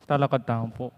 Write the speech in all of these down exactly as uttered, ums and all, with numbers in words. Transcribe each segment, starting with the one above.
Talakad tamu pu.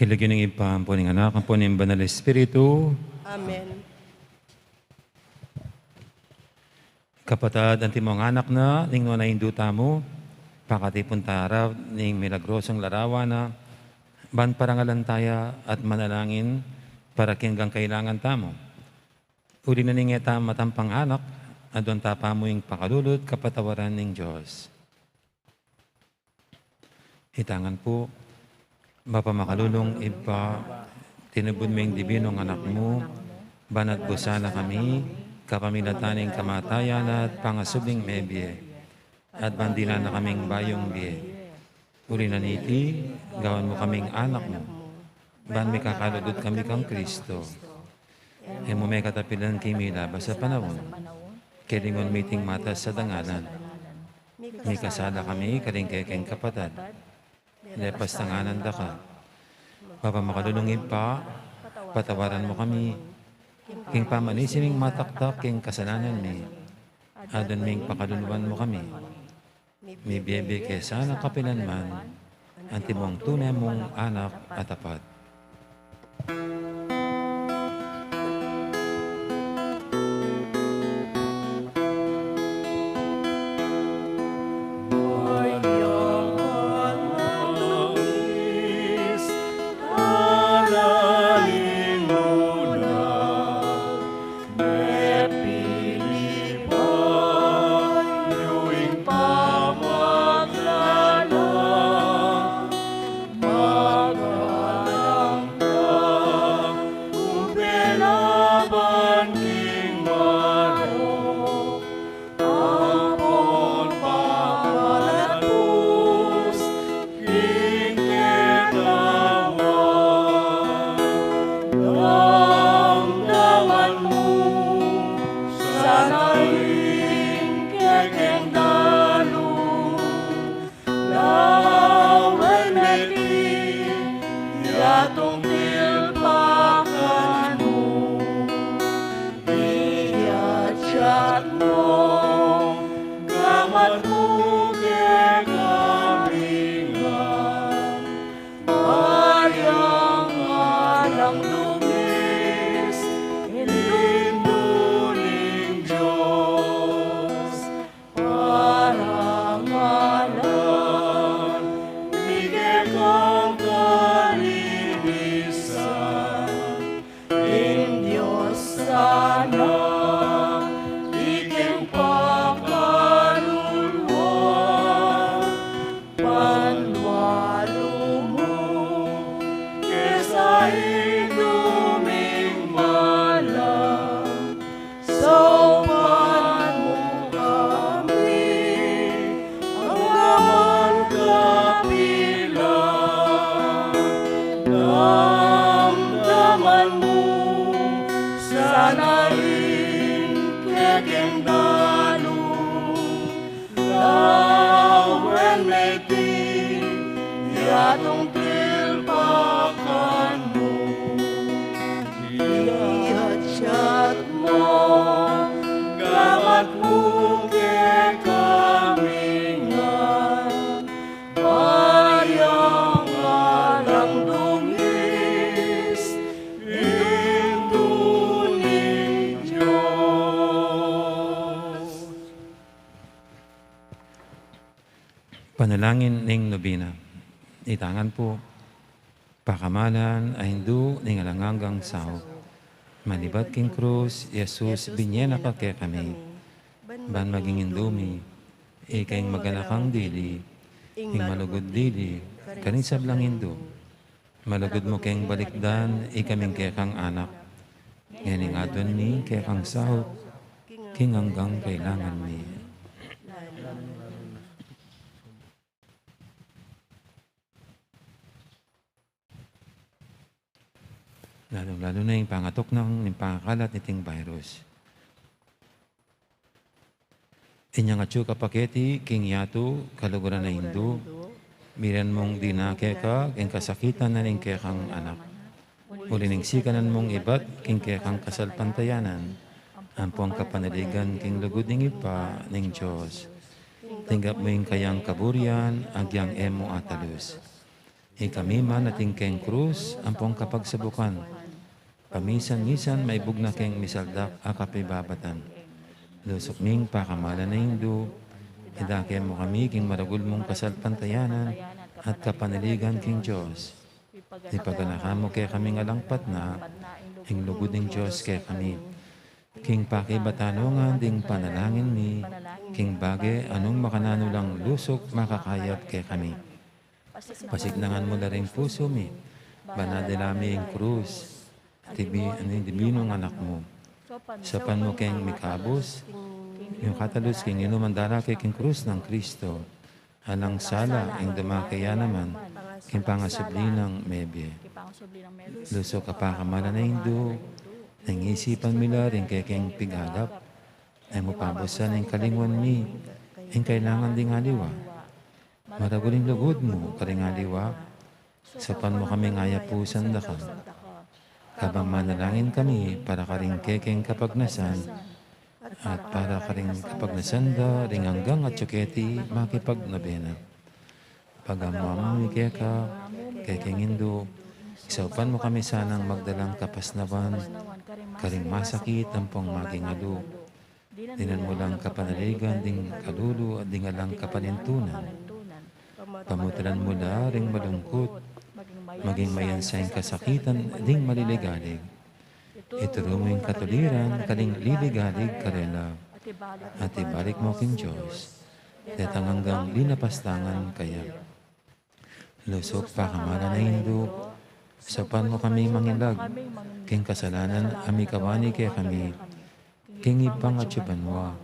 King lagyu ning Ibpa, ampo ning Anak, ampo ning Banal Espiritu. Amen. Kapatad, antimong anak na ning nuan a Indu tamu, pakatipun ta rap ning milagrosung larawan na, ban parangalan ta ya at manalangin para king anggang kailangan tamu. Uli na ning e ta matampang anak, aduan ta pa mu ing pakalulu at kapatawaran ning Dios. Itangan pu. Mapamakalulung Ibpa, tinubud me ing dibinung Anak mu, ban atbusan na kami kapamilatan ning kamatayan na at pangasubling mebie, at ban dinan na kaming bayung bie. Uli na niti, gawan mu kaming anak mu, ban mikakalugud kami kang Kristo. E mu me katapilan king milabas a panaun, king lingun mi iting matas a dangalan. Mikasala kami karing kekeng kapatad, lepas tanganan da ka. Mapamakalulung Ibpa, patawaran mu kami king pamanisi ming mataktak king kasalanan mi. Aduan ming pakaluluan mu kami. Mibie-bie ke sana kapilan man, antimong tune mung anak a tapat. Atung tilpakan mu, iyatyat mu, gamat mu kekami ngan, mayap a alang dungis, Indu ning Dios. Panalangin ning Nobena. Itangan pu, pakamalan a Indu ning alang anggang saup. Manibat king krus, Jesus, binye na ka kekami. Ban maging Indu mi, ika ing maganakang dili, ing malugud dili, karing sablang Indu. Malugud mu keng balikdan, ikaming kekang anak. Ngening aduan mi kekang saup, king anggang kailangan mi. Lalung-lalu na ing pangatuknang ning pangakalat niting virus. Inyang atyu ka pa keti king yatu, kaluguran a Indu, miran mung dinake ka king kasakitan na ning kekang anak. Uli ning sikanan mung ibat king kekang kasalpantayanan, ampong kapanaligan king lugud ning Ibpa ning Dios. Tinggap mu ing kayang kaburian, agyang e mu atalus. Ikami man atin keng krus, ampong kapagsabukan, pamisan-misan maibug na keng misaldak a kapibabatan. Lusuk ming pakamalan a Indu, idake mu kami king maragul mung kasalpantayanan at kapanaligan king Dios. Ipaganakan mu kekaming alang patna ing lugud ning Dios kekami. King pakibatan ngan ding panalangin mi, king bage a nung makananu lang lusuk makakayap kekami. Pasiknangan mu la ring pusu mi, ban adala mi ing krus, tibi, aning dibi nung anak mu. Saupan mu keng mikabus, ing katalus king inuman dara ke king krus nang Kristo. Alang sala ing dumake ya naman, king pangasubli nang mebie. Lusuk a pakamalan a Indu, ing isipan mi la ring kekeng pigagap, e mu pabusan ing kalingwan mi, ing kailangan ding aliwa. Maragul ing lugud mu karing aliwa, saupan mu kaming ayapusan da ka. Kabang manalangin kami para karing kekeng kapagnasan, at para karing kapagnasan da ring anggang atyu keti makipagnobena. Pagamu-amu mi keka, kekeng Indu, saupan mu kami sanang magdalang kapasnawan karing masakit ampong maging alu. Dinan mu lang kapanaligan ding kalulu at ding alang kapanintunan. Pamutalan mu la ring malungkut, maging mayansa ing kasakitan ding maliligalig. Ituru mu ing katuliran karing liligalig karela. At ibalik mu king Dios detang anggang linapastangan kaya. Lusuk pakamalan a Indu, saupan mu kami mangilag king kasalanan a mikawani kekami king Ibpang atyu banua,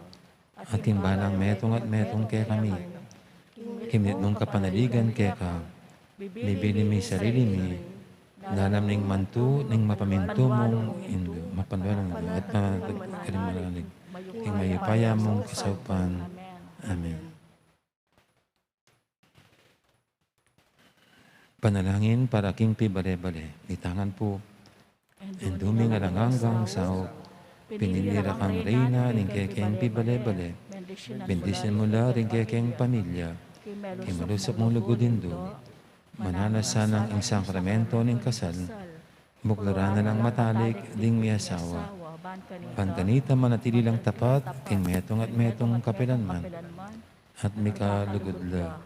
at king balang metung at metung kekami. Kimit mung kapanaligan keka, bibili mi sarili mi lalam ning mantu ning mapamintu mung Indu, mapanwal Indu, at ma-, karing manalig king mayupaya mung kasaupan. Amen. Panalangin para king pibale-bale. Itangan pu. Indu ming alang anggang saup, pinili ra kang reyna ning kekeng pibale-bale. Bendisyun mu la ring kekeng pamilya. King malusuk mung lugud Indu, mananu sanang ing sakramento ning kasal, buklaran na lang matalik ding miasawa. Ban kanita manatili lang tapat king metung at metung kapilanman. At mikalugud la.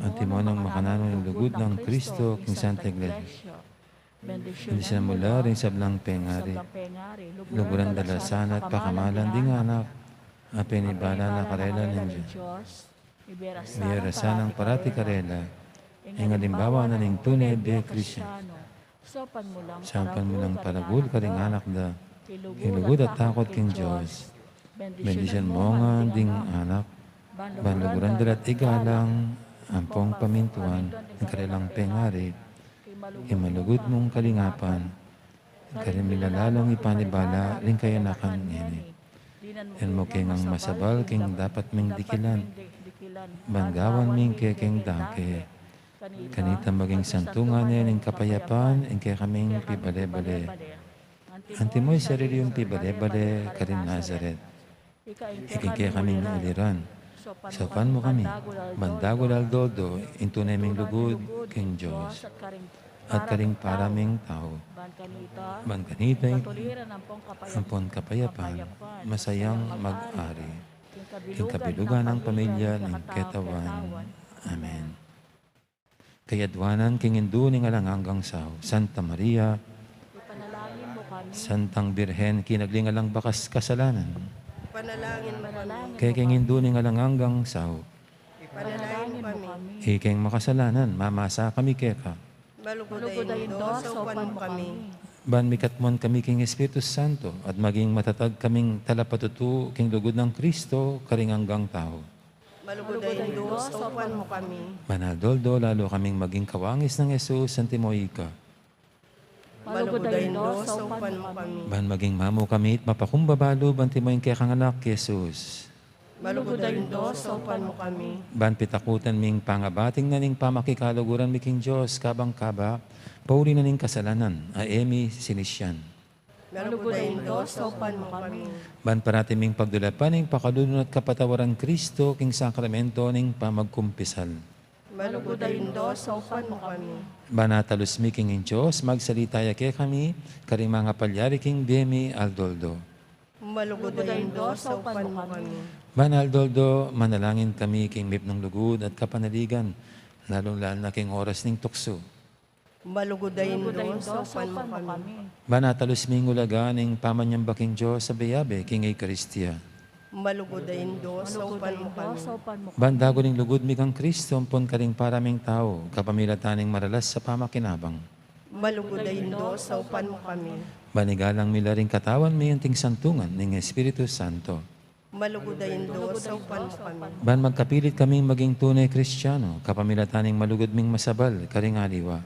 Antimo nang makananu ing lugud nang Kristo king Santa Iglesia. Bendisyun mu la ring sablang pengari. Luguran da la sana at pakamalan ding anak a penibala na karela ning Dios. Ibie ra sanang parati karela ing alimbawa na ning tune a bie Kristiano. Saupan mu lang paragul karing anak da king lugud at takot king Dios. Bendisyun mu ngan ding anak, ban luguran da la't igalang ampong pamintuan ing karelang pengari king malugud mung kalingapan, karing milalalung ipanibala ring kayanakan ngeni. Dinan mu keng masabal king dapat ming dikilan, ban gawan ming kekeng dake. Kanita maging santungan ne ning kapayapan ing kekaming pibale-bale. Antimo ing sarili yung pibale-bale karin Nazaret. Ika ing kekaming iliran. Saupan mu kami, ban dagul aldo-aldo ing tune ming lugud king Dios at karing para ming tau. Ban kanita ing ampon kapayapan, masayang mag-ari king kabilugan nang pamilya ning ketawan. Amen. Kayadwanan king Indu ning alang anggang sau, Santa Maria, ipanalangin mu kami. Santang Birhen, kinagli ning alang bakas kasalanan, ipanalangin mu kami. Kaya king Indu ning alang anggang sau, ipanalangin mu kami. Ikeng makasalanan, mamasa kami keka. Malugud a Indu, saupan mu kami. Ban mikatmuan kami king Espiritu Santo, at maging matatag kaming talapatutu king lugud nang Kristo, karing anggang tau. Malugud a Indu, saupan mu kami. Ban aldo-aldo, lalu kaming maging kawangis nang Jesus, antimo ika. Malugud a Indu, saupan mu kami. Ban maging mamu kami at mapakumbaba lub, antimo ing kekang anak, Jesus. Malugud a Indu, saupan mu kami. Ban pitakutan ming pangabating na ning pamakikaluguran mi king Dios, kabang-kaba, pauli na ning kasalanan, a e mi sinisian. Malugud a Indu, saupan mu kami. Ban parati ming pagdulapan ing pakalulu at kapatawaran Kristo king sakramento ning pamagkumpisal. Malugud a Indu, saupan mu kami. Ban atalus mi king Dios, magsalita ya kekami, karing mangapalyari king bie mi aldo-aldo. Malugud a Indu, saupan mu kami. Ban aldo-aldo, manalangin kami king mipnung lugud at kapanaligan, lalung-lalu na king oras ning tuksu. Malugud a Indu, saupan mu kami. Ban atalus mi ing ulaga ning pamanyamba king Dios a abe-abe king Eukaristia. Malugud a Indu, saupan mu kami. Ban dagul ing lugud mi kang Kristo, ampon karing para ming tau, kapamilatan ning maralas a pamakinabang. Malugud a Indu, saupan mu kami. Ban igalang mi la ring katawan mi anting santungan ning Espiritu Santo. Malugud a Indu, saupan mu kami. Ban magkapilit kaming maging tune Kristiano, kapamilatan ning malugud ming masabal karing aliwa.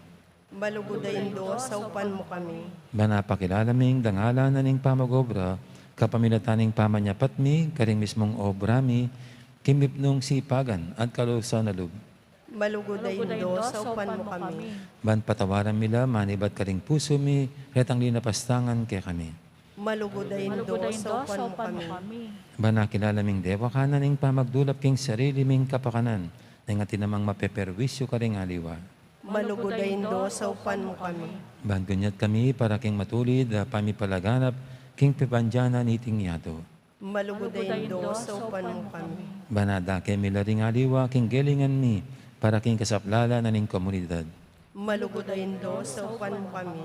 Malugud a Indu, saupan mu kami. Ban apakilala ming dangalan na ning pamag-obra, kapamilatan ning pamanyapat mi karing mismung obra mi, king mipnung sipagan at kalusan a lub. Malugud a Indu, saupan mu kami. Ban patawaran mi la manibat karing pusu mi, retang linapastangan kekami. Malugud a Indu, saupan mu kami. Ban akilala ming dewakan na ning pamagdulap king sarili ming kapakanan, neng atin namang mapeperwisyu karing aliwa. Malugud a Indu, saupan mu kami. Ban gunyat kami para king matulid a pamipalaganap king pibandian na niting yatu. Malugud a Indu, saupan mu kami. Ban adake mi la ring aliwa king gelingan mi para king kasaplalan na ning komunidad. Malugud a Indu, saupan mu kami.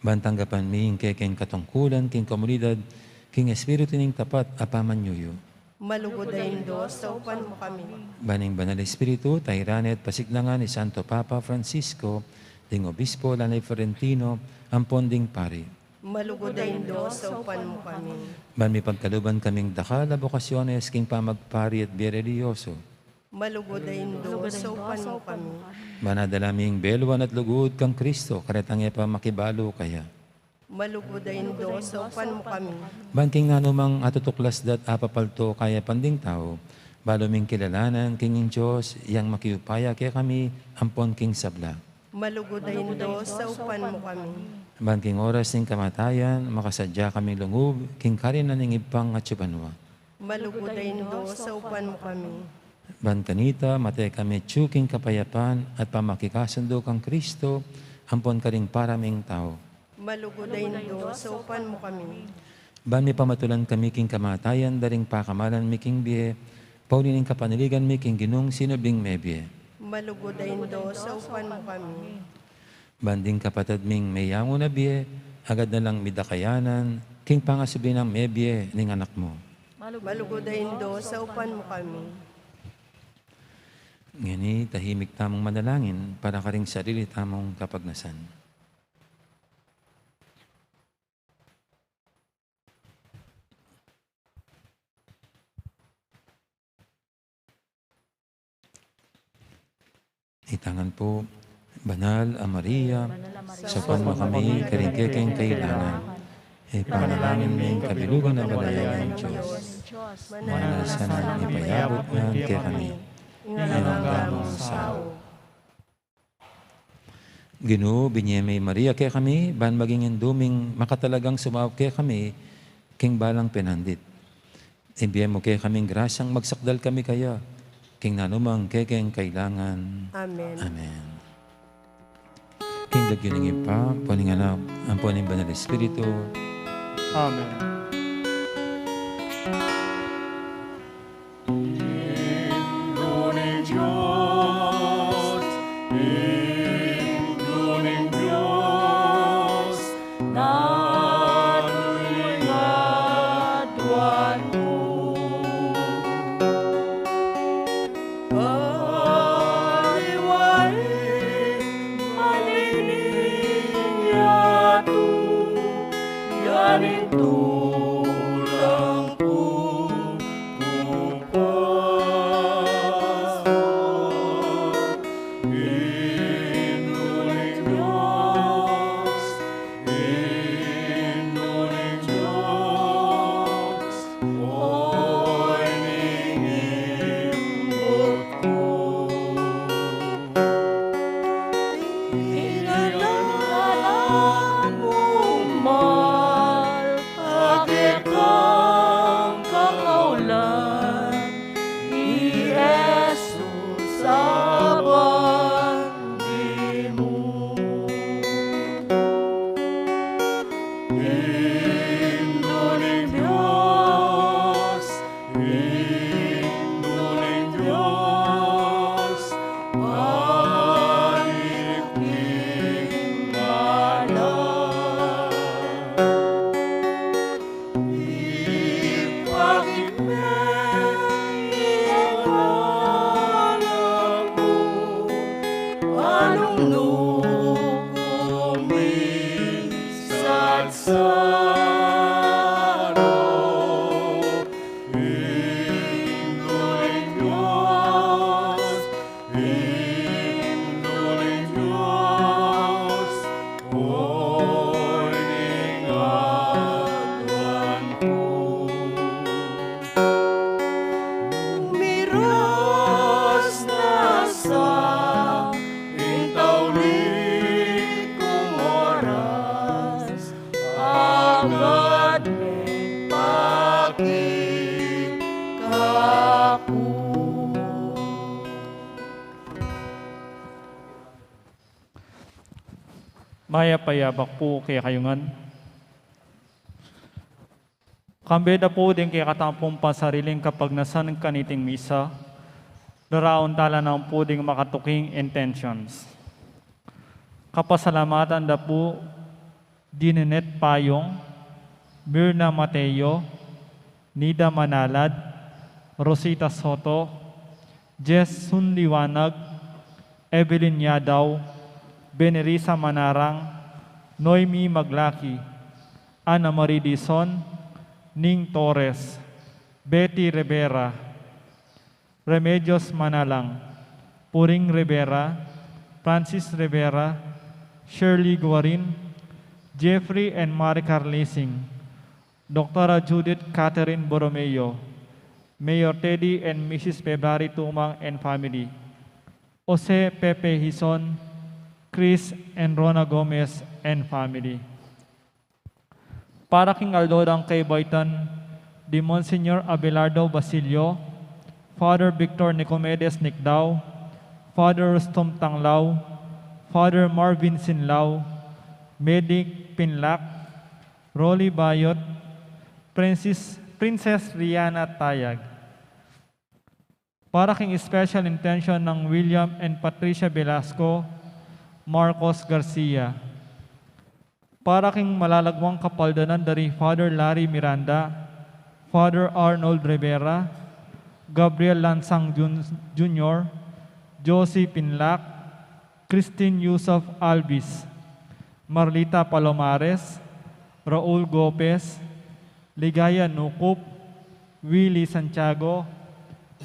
Ban tanggapan mi ing kekeng katungkulan king komunidad king espiritu ning tapat a pamanyuyu. Malugud a Indu, saupan mu kami. Ban ing Banal Espiritu tairan at pasiknangan i Santo Papa Francisco, ding Obispo Lanay Florentino, ampon ding pari. Malugud a Indu, saupan mu kami. Ban mipagkaluban kaming dakal a bokasyones king pamagpari at bie relihiyoso. Malugud a Indu, saupan mu kami. Ban adala ming beluan at lugud kang Kristo, karetang e pa makibalu kaya. Malugud a Indu, saupan mu kami. Ban king nanumang atutuklas da't apapalto kaya panding tau, balu ming kilalanan king ing Dios, yang makiupaya kekami, ampon king sabla. Malugud a Indu, saupan mu kami. Ban king oras ning kamatayan, makasadya kaming lungub king karinan ning Ibpang atsu banua. Malugud a Indu, saupan mu kami. Ban kanita, mate kami atsu king kapayapan at pamakikasundu kang Kristo, ampon karing para ming tau. Malugud a Indu, saupan mu kami. Ban mipamatulan kami king kamatayan, da ring pakamalan mi king bie, pauli ning kapanaligan mi king Ginung sinubling mebie. Malugud a Indu, saupan mu kami. Ban ding kapatad ming meyangu na bie, agad na lang midakayanan king pangasubli nang mebie ning Anak mu. Malugud a Indu, saupan mu kami. Ngeni, tahimik tamung manalangin para karing sarili tamung kapagnasan. Itangan pu. Banal a Maria, saupan mu kami karing kekeng kailangan. Ipanalangin mi ing kabilugan a balayan ning Dios. Manalangin sana ipayabut na kekami ing anggang sau. Ginu, binie me i Maria kekami, ban maging indu ming makatalagang sumaup kekami, king balang penandit. Ibie mu kekaming grasyang magsakdal kami kaya, king nanumang kekeng kailangan. Amen. Amen. King lagyu ning Ibpa, ampo ning Anak, ampo ning Banal Espiritu. Amen. Indu ning Dios, Indu ning Dios, nanu ing aduan ku? Aliwa ing malining yatu, yan ing tulang ku. Ake kang kakaulan, i Jesus a bandi mu. Indu ning Dios, Indu ning Dios, Anak ning Malang. Ipakit me ing alang mu, anung nu ku misatsat. Indu ning Dios, Indu ning Dios, Indu ning aduan ku. Miras na sa ing tauli kung oras, agad mepakit kaku. Mayap a yabak pu kekayu ngan. Kambe da pu ding kekatamung pansariling kapagnasan kaniting misa, daraun tala naman pu ding makatuking intentions. Kapasalamatan da pu di Ninette Payong, Mirna Mateo, Nida Manalad, Rosita Soto, Jess Sunliwanag, Evelyn Yadaw, Benelisa Manarang, Noemi Maglaki, Ana Marie Dizon, Ning Torres, Betty Rivera, Remedios Manalang, Puring Rivera, Francis Rivera, Shirley Guarin, Jeffrey and Maricar Lising, Doktora Judith Catherine Borromeo, Mayor Teddy and Missus February Tumang and family, Jose Pepe Hizon, Chris and Rona Gomez and family. Para king aldo dang kebaitan di Monsignor Abelardo Basilio, Father Victor Nicomedes Nicdao, Father Rustom Tanglao, Father Marvin Sinlao, Medic Pinlac, Rolly Bayot, Princess, Princess Riana Tayag. Para king special intention nang William and Patricia Velasco, Marcos Garcia. Para king malalagwang kapaldanan dari Father Larry Miranda, Father Arnold Rivera, Gabriel Lansang Jun-, Junior, Josie Pinlac, Christine Yusuf Alvis, Marlita Palomares, Raul Gopez, Ligaya Nucup, Willie Santiago,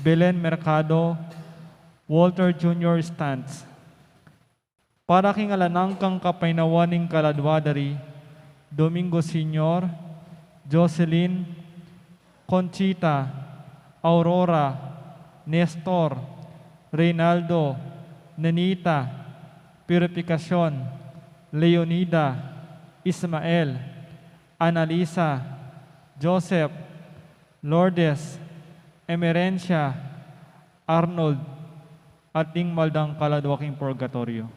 Belen Mercado, Walter Junior Stantz. Para king alang angga kapaynawan ning kaladua dari Domingo Senior, Jocelyn, Conchita, Aurora, Nestor, Reynaldo, Nenita, Purificacion, Leonida, Ismael, Annalisa, Joseph, Lourdes, Emerencia, Arnold, at ding maldang kaladwa king purgatoryo.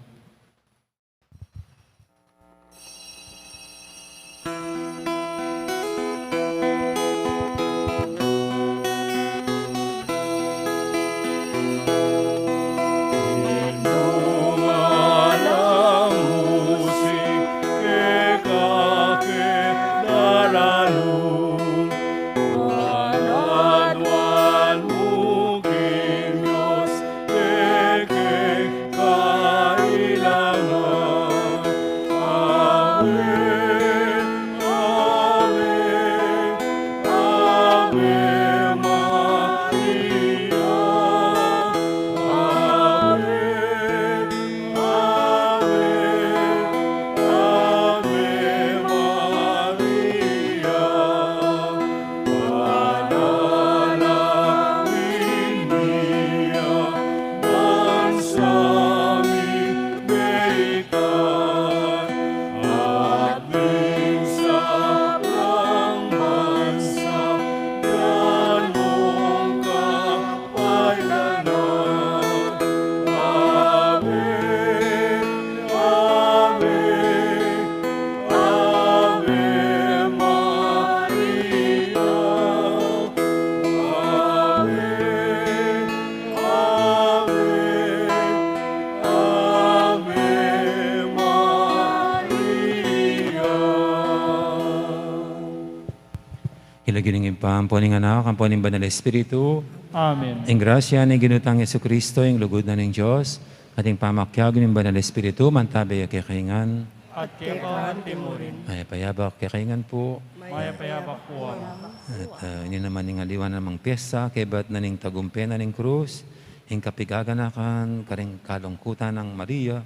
King lagyu ning Ibpa, ampo ning Anak, ampo ning Banal Espiritu. Amen. Ing grasya ning Ginu tang Jesucristo, ing lugud na ning Dios, at ing pamakiabe ning Banal Espiritu, mantabe ya kekayu ngan. At keka mu rin. Mayap a yabak kekayu ngan pu. Mayap a yabak pu, Ama. At, ah, ini naman ing aliwa na namang piesta, kaybat na ning tagumpe na ning krus, ing kapigaganakan karing kalungkutan nang Maria,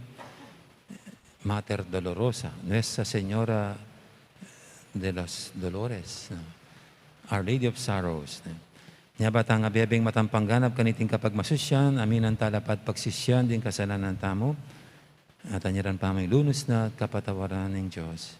Mater Dolorosa, Nuestra Señora de los Dolores, no? Our Lady of Sorrows, no? Nya ba tang abebeng matampang ganap kaniting kapagmasusian, aminan tala pat pagsisian ding kasalanan tamu, at anyaran pa mu ing lunus na at kapatawaran ning Dios.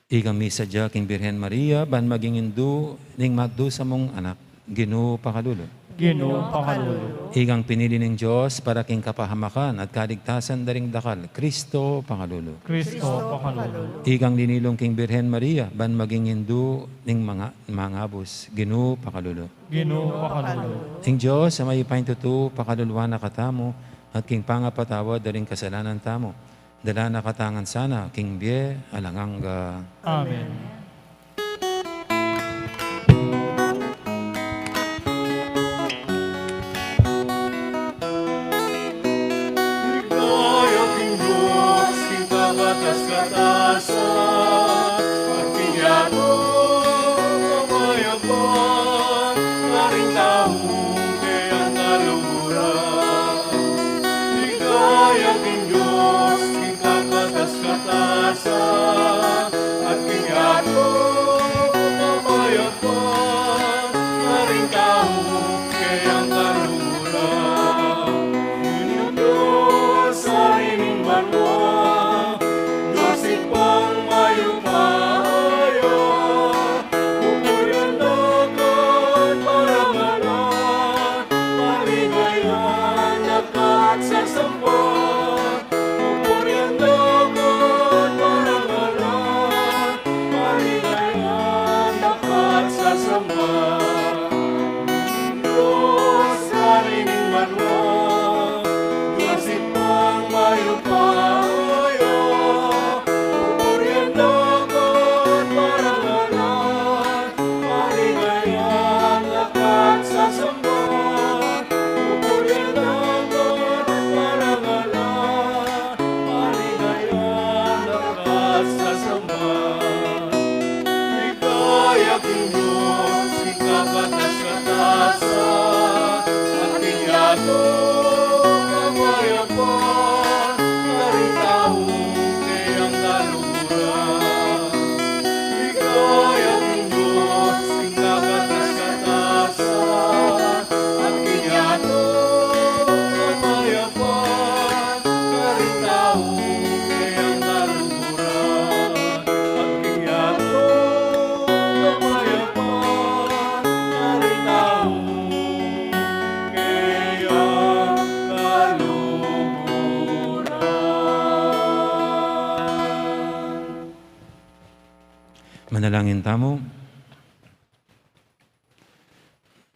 Ikang misadya king Birhen Maria, ban maging indu ning magdusa mung anak, Ginu pakalulu. Ginu pakalulu. Ikang pinili ning Dios para king kapahamakan at kaligtasan da ring dakal, Kristo pakalulu. Kristo pakalulu. Ikang linilung king Birhen Maria, ban maging indu ning manga-, mangabus, Ginu pakalulu. Ginu pakalulu. Ing Dios a mayupayang tutu, pakaluluan na katamu, at king pangapatawad da ring kasalanan tamu, dala na katamu ngan sana king bie alang angga. Amen. Ligaya king Dios king kakatas-katasan, at king yatu a mayapan, karing taung kayang kaluguran. Ligaya king Dios king kakatas-katasan, at king yatu Manalangin tamu.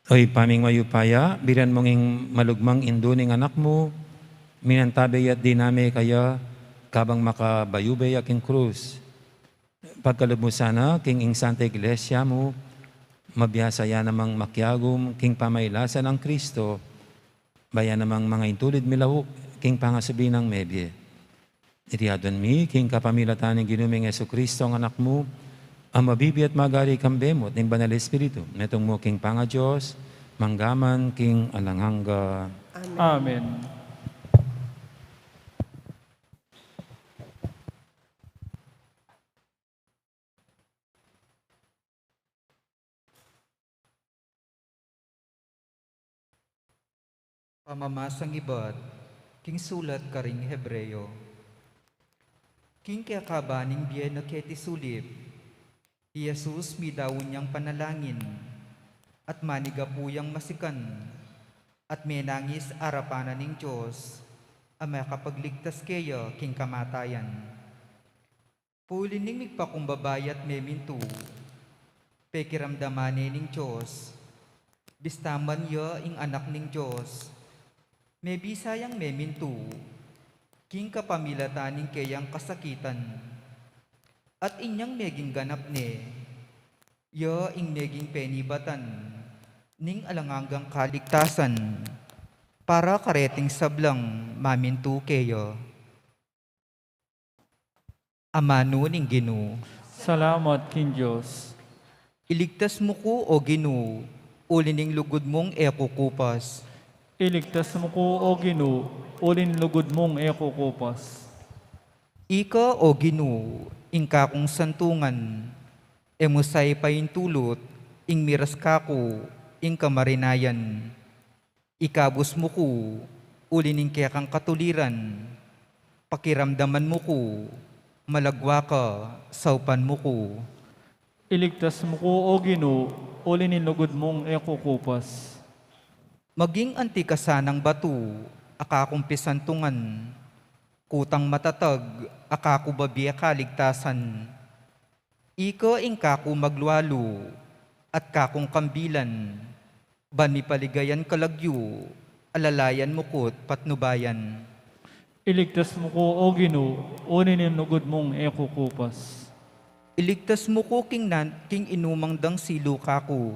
O Ibpa ming mayupaya, birian mu ing malugmang indu ning Anak mu, minantabe ya at diname kaya kabang makabayubay ya king krus. Pagkalub mu sana king ing Santa Iglesia mu, mabiasa ya namang makiagum king pamailasan nang Kristo, ba ya namang mangaintulid milauk king pangasubli nang mebie. Iti aduan mi king kapamilatan ning Ginu ming Jesucristo a Anak mu, a mabibie at magari kambe mu at ning Banal Espiritu, metung mu king pangaDios, mangga man king alang angga. Amen. Amen. Pamamasang ibat king sulat karing Hebreo. King kekaban ning bie na keti sulip, i Jesus midaun yang panalangin, at manigapu yang masikan, at menangis arapan na ning Dios, a makapagligtas keya king kamatayan. Uli ning migpakumbaba ya't memintu, pekiramdaman ne ning Dios, bista man ya ing Anak ning Dios, mebisa yang memintu, king kapamilatan ning keyang kasakitan. At inyang meging ganap ne, ya ing meging penibatan ning alang anggang kaligtasan para kareting sablang mamintu keya. Amanu ning Ginu. Salamat king Dios. Iligtas mu ku, O Ginu, uli ning lugud mung e kukupas. Iligtas mu ku, O Ginu, uli ning lugud mung e kukupas. Ika, O Ginu, ing kakung santungan, e mu sa ipaintulut ing miras kaku ing kamarinayan. Ikabus mu ku uli ning kekang katuliran, pakiramdaman mu ku, malagwa ka, saupan mu ku. Iligtas mu ku, O Ginu, uli ning lugud mung e kukupas. Maging anti ka sanang batu a kakung pisantungan, kutang matatag a kaku babie kaligtasan. Ika ing kaku maglualu at kakung kambilan, ban mipaligayan kalagyu a lalayan mu ku't patnubayan. Iligtas mu ku, O Ginu, uli ning lugud mung e kukupas. Iligtas mu ku king nan-, king inumang dang silu kaku,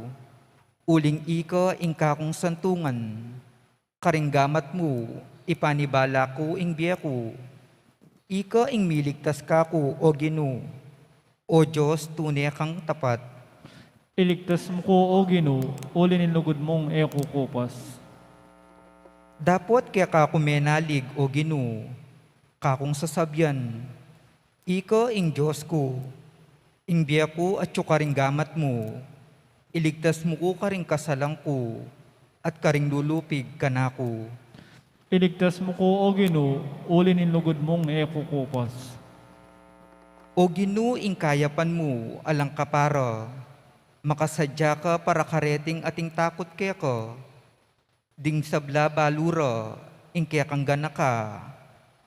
uling ika ing kakung santungan. Karing gamat mu, ipanibala ku ing bie ku. Ika ing miligtas kaku, O Ginu, O Dios, tune kang tapat. Iligtas mu ku, O Ginu, uli ning lugud mung e kukupas. Dapot keka ku menalig, O Ginu, kakung sasabian, Ika ing Dios ku, ing bie ku atyu karing gamat mu, iligtas mu ku karing kasalang ku, at karing lulupig kanaku. Iligtas mu ku, O Ginu, uli ning lugud mung e kukupas. O Ginu, ing kayapan mu alang kapara, makasadya ka para kareting ating takut keka. Ding sabla balu ra ing kekang ganaka,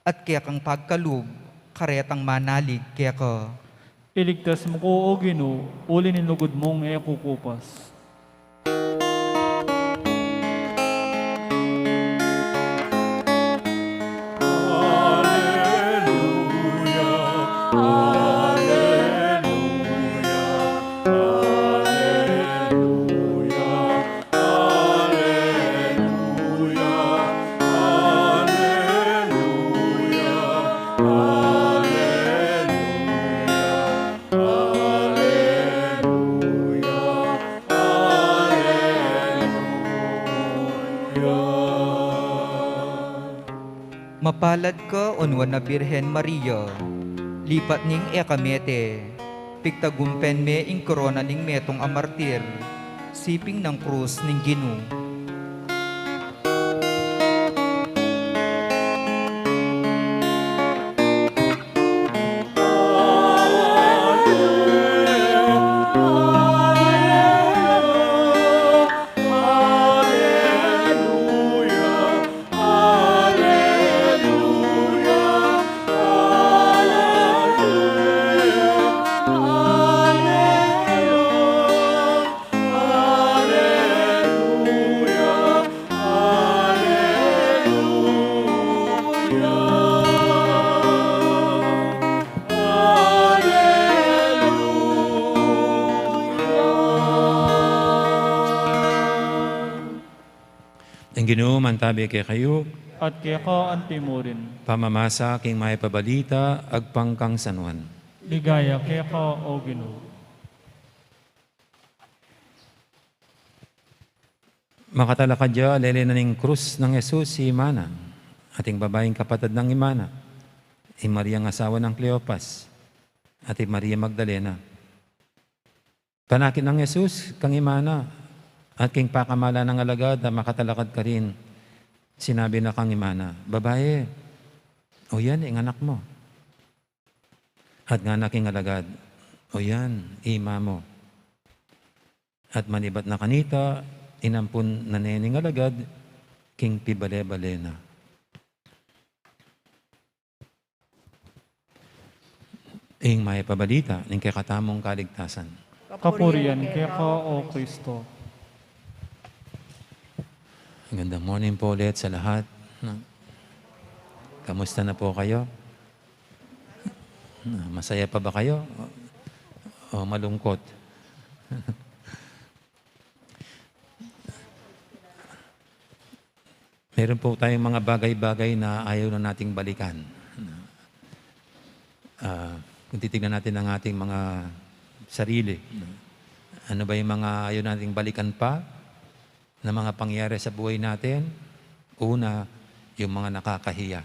at kekang pagkalub karetang manalig keka. Iligtas mu ku, O Ginu, uli ning lugud mung e kukupas. Mapalad ka, O Nuan a Birhen Maria, lipat ning e ka mete, pigtagumpen me ing korona ning metung a martir, siping nang krus ning Ginu. Ginu, mantabi kekayu. At keka antimurin. Pamamasa king Mayap a Balita agpang kang San Juan. Ligaya keka, O Ginu. Makatalakad ya, lele na ning krus nang Jesus i ima na, at ing babaing kapatad nang ima na, i Maria nang asawa nang Cleopas, at i Maria Magdalena. Panakit nang Jesus kang ima na, at king pakamalan nang alagad a makatalakad karin, sinabi na kang ima na, "Babae, o yan ing anak mu." At ngana king alagad, "O yan i ima mu." At manibat na kanita, inampun na ne ning alagad king pibale-bale na. Ing Mayap a Balita ning kekatamung kaligtasan. Kapurian keka, O Kristo. Magandang morning po ulit sa lahat. No? Kamusta na po kayo? No, masaya pa ba kayo? O, o malungkot? Meron po tayong mga bagay-bagay na ayaw na nating balikan. Ah, kung titignan natin ang ating mga sarili, ano ba yung mga ayaw nating balikan pa na mga pangyayari sa buhay natin? Una, yung mga nakakahiya.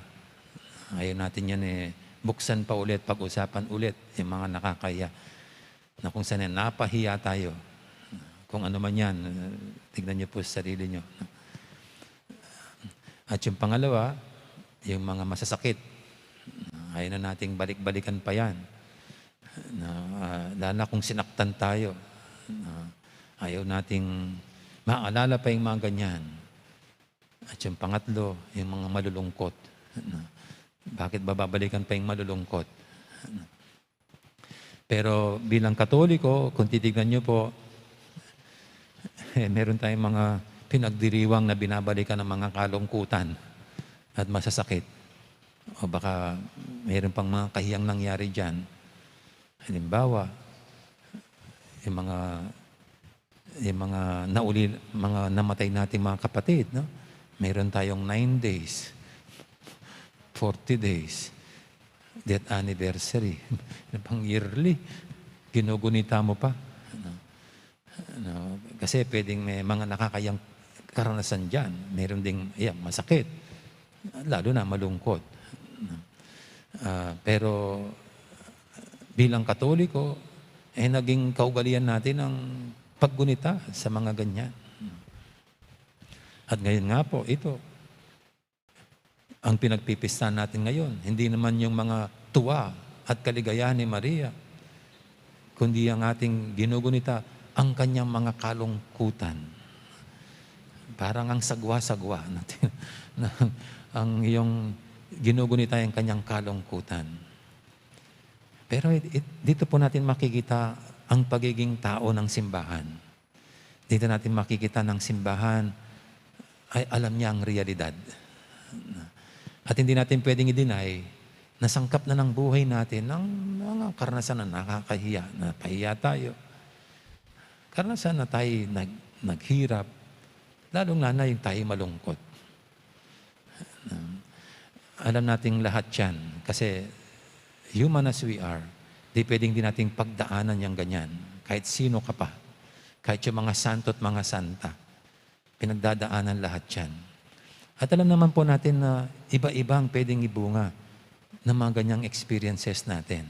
Ayaw natin yan eh, buksan pa ulit, pag-usapan ulit yung mga nakakahiya. Na kung saan napahiya tayo. Kung ano man yan, tignan niyo po sa sarili niyo. At yung pangalawa, yung mga masasakit. Ayaw na nating balik-balikan pa yan. Na, ah, lalo na kung sinaktan tayo. Na, ayaw nating maalala pa yung mga ganyan. At yung pangatlo, yung mga malulungkot. Na, bakit babalikan pa yung malulungkot? Pero bilang Katoliko, kung titignan niyo po, eh, meron tayong mga pinagdiriwang na binabalikan ng mga kalungkutan at masasakit. O baka meron pang mga kahiyang nangyari diyan. Halimbawa, yung mga, yung mga nauli, mga namatay nating mga kapatid, no? Meron tayong nine days, forty days, death anniversary, ano pang yearly, ginugunita mo pa. Ano? Ano? Kasi pwedeng may mga nakakayang karanasan dyan. Meron ding, ayan, masakit, lalo na malungkot. Ah, pero bilang Katoliko, eh, naging kaugalian natin ang paggunita sa mga ganyan. At ngayon nga po, ito, ang pinagpipistahan natin ngayon, hindi naman yung mga tuwa at kaligayahan ni Maria, kundi ang ating ginugunita, ang kanyang mga kalungkutan. Parang ang sagwa-sagwa natin, na ang iyong ginugunita yung kanyang kalungkutan. Pero it-, it-, dito po natin makikita ang pagiging tao ng simbahan. Dito natin makikita ng simbahan ay alam niya ang realidad. At hindi natin pwedeng i-deny na sangkap na ng buhay natin ang mga karanasan na nakakahiya, napahiya tayo. Karanasan na tayo nag-, naghirap, lalong na yung tayo malungkot. Alam nating lahat yan, kasi human as we are, di pwedeng di nating pagdaanan yang ganyan. Kahit sino ka pa, kahit yung mga santo at mga santa, pinagdadaanan lahat yan. At alam naman po natin na iba-iba ang pwedeng ibunga ng mga ganyang experiences natin.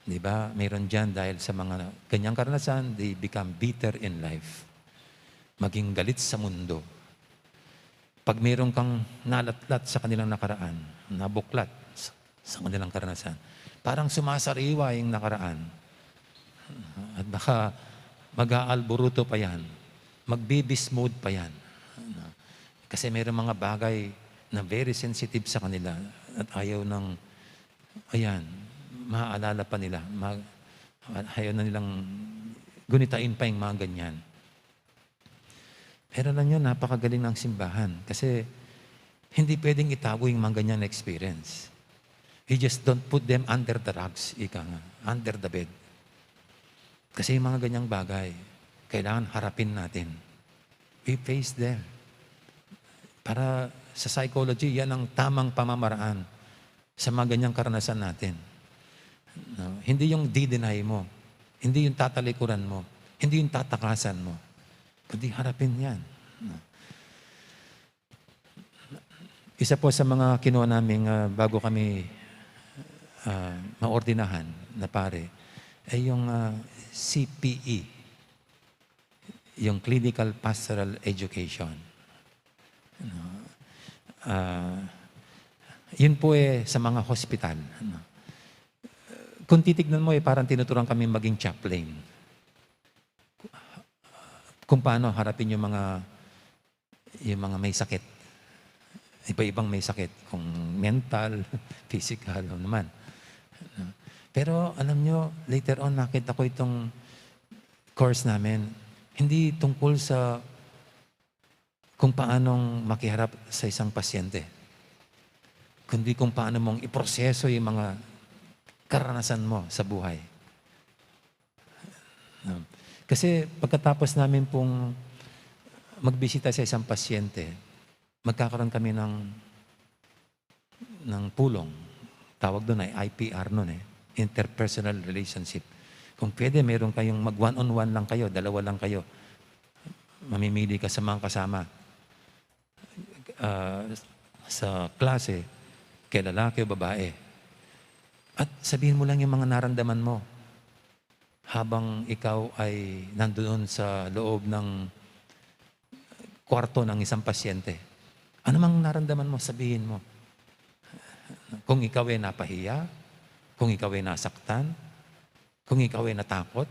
Di ba? Mayroon diyan dahil sa mga ganyang karanasan, they become bitter in life. Maging galit sa mundo. Pag mayroon kang nalatlat sa kanilang nakaraan, nabuklat sa, sa kanilang karanasan, parang sumasariwa yung nakaraan. At baka mag-aalburuto pa yan, magbibismod pa yan. Kasi mayroong mga bagay na very sensitive sa kanila at ayaw ng, ayan, maaalala pa nila. Ma-, ayaw na nilang gunitain pa yung mga ganyan. Pero alam nyo, napakagaling ng simbahan kasi hindi pwedeng itago yung mga ganyan na experience. You just don't put them under the rugs, ika nga, under the bed. Kasi yung mga ganyang bagay, kailangan harapin natin. We face them. Para sa psychology, yan ang tamang pamamaraan sa mga ganyang karanasan natin. No? Hindi yung di-deny mo, hindi yung tatalikuran mo, hindi yung tatakasan mo, kundi harapin yan. No? Isa po sa mga kinuha naming, ah, bago kami, ah, maordinahan na pare, ay yung, ah, C P E, yung Clinical Pastoral Education. Ano, ah, yun po, eh, sa mga hospital, ano. Kung titignan mo, eh, parang tinuturuan kami maging chaplain. Kung paano harapin yung mga, yung mga may sakit. Iba-ibang may sakit, kung mental, physical, ano naman. Pero alam nyo, later on, nakita ko itong course namin, hindi tungkol sa kung paanong makiharap sa isang pasyente, kundi kung paano mong iproseso yung mga karanasan mo sa buhay. No? Kasi pagkatapos namin pong magbisita sa isang pasyente, magkakaroon kami ng, ng pulong. Tawag doon ay I P R noon eh, interpersonal relationship. Kung pwede, meron kayong mag one-on-one lang kayo, dalawa lang kayo. Mamimili ka sa mga kasama. Ah, sa klase, kay lalaki o babae. At sabihin mo lang yung mga naramdaman mo habang ikaw ay nandoon sa loob ng kwarto ng isang pasyente. Ano mang naramdaman mo, sabihin mo. Kung ikaw ay napahiya, kung ikaw ay nasaktan, kung ikaw ay natakot.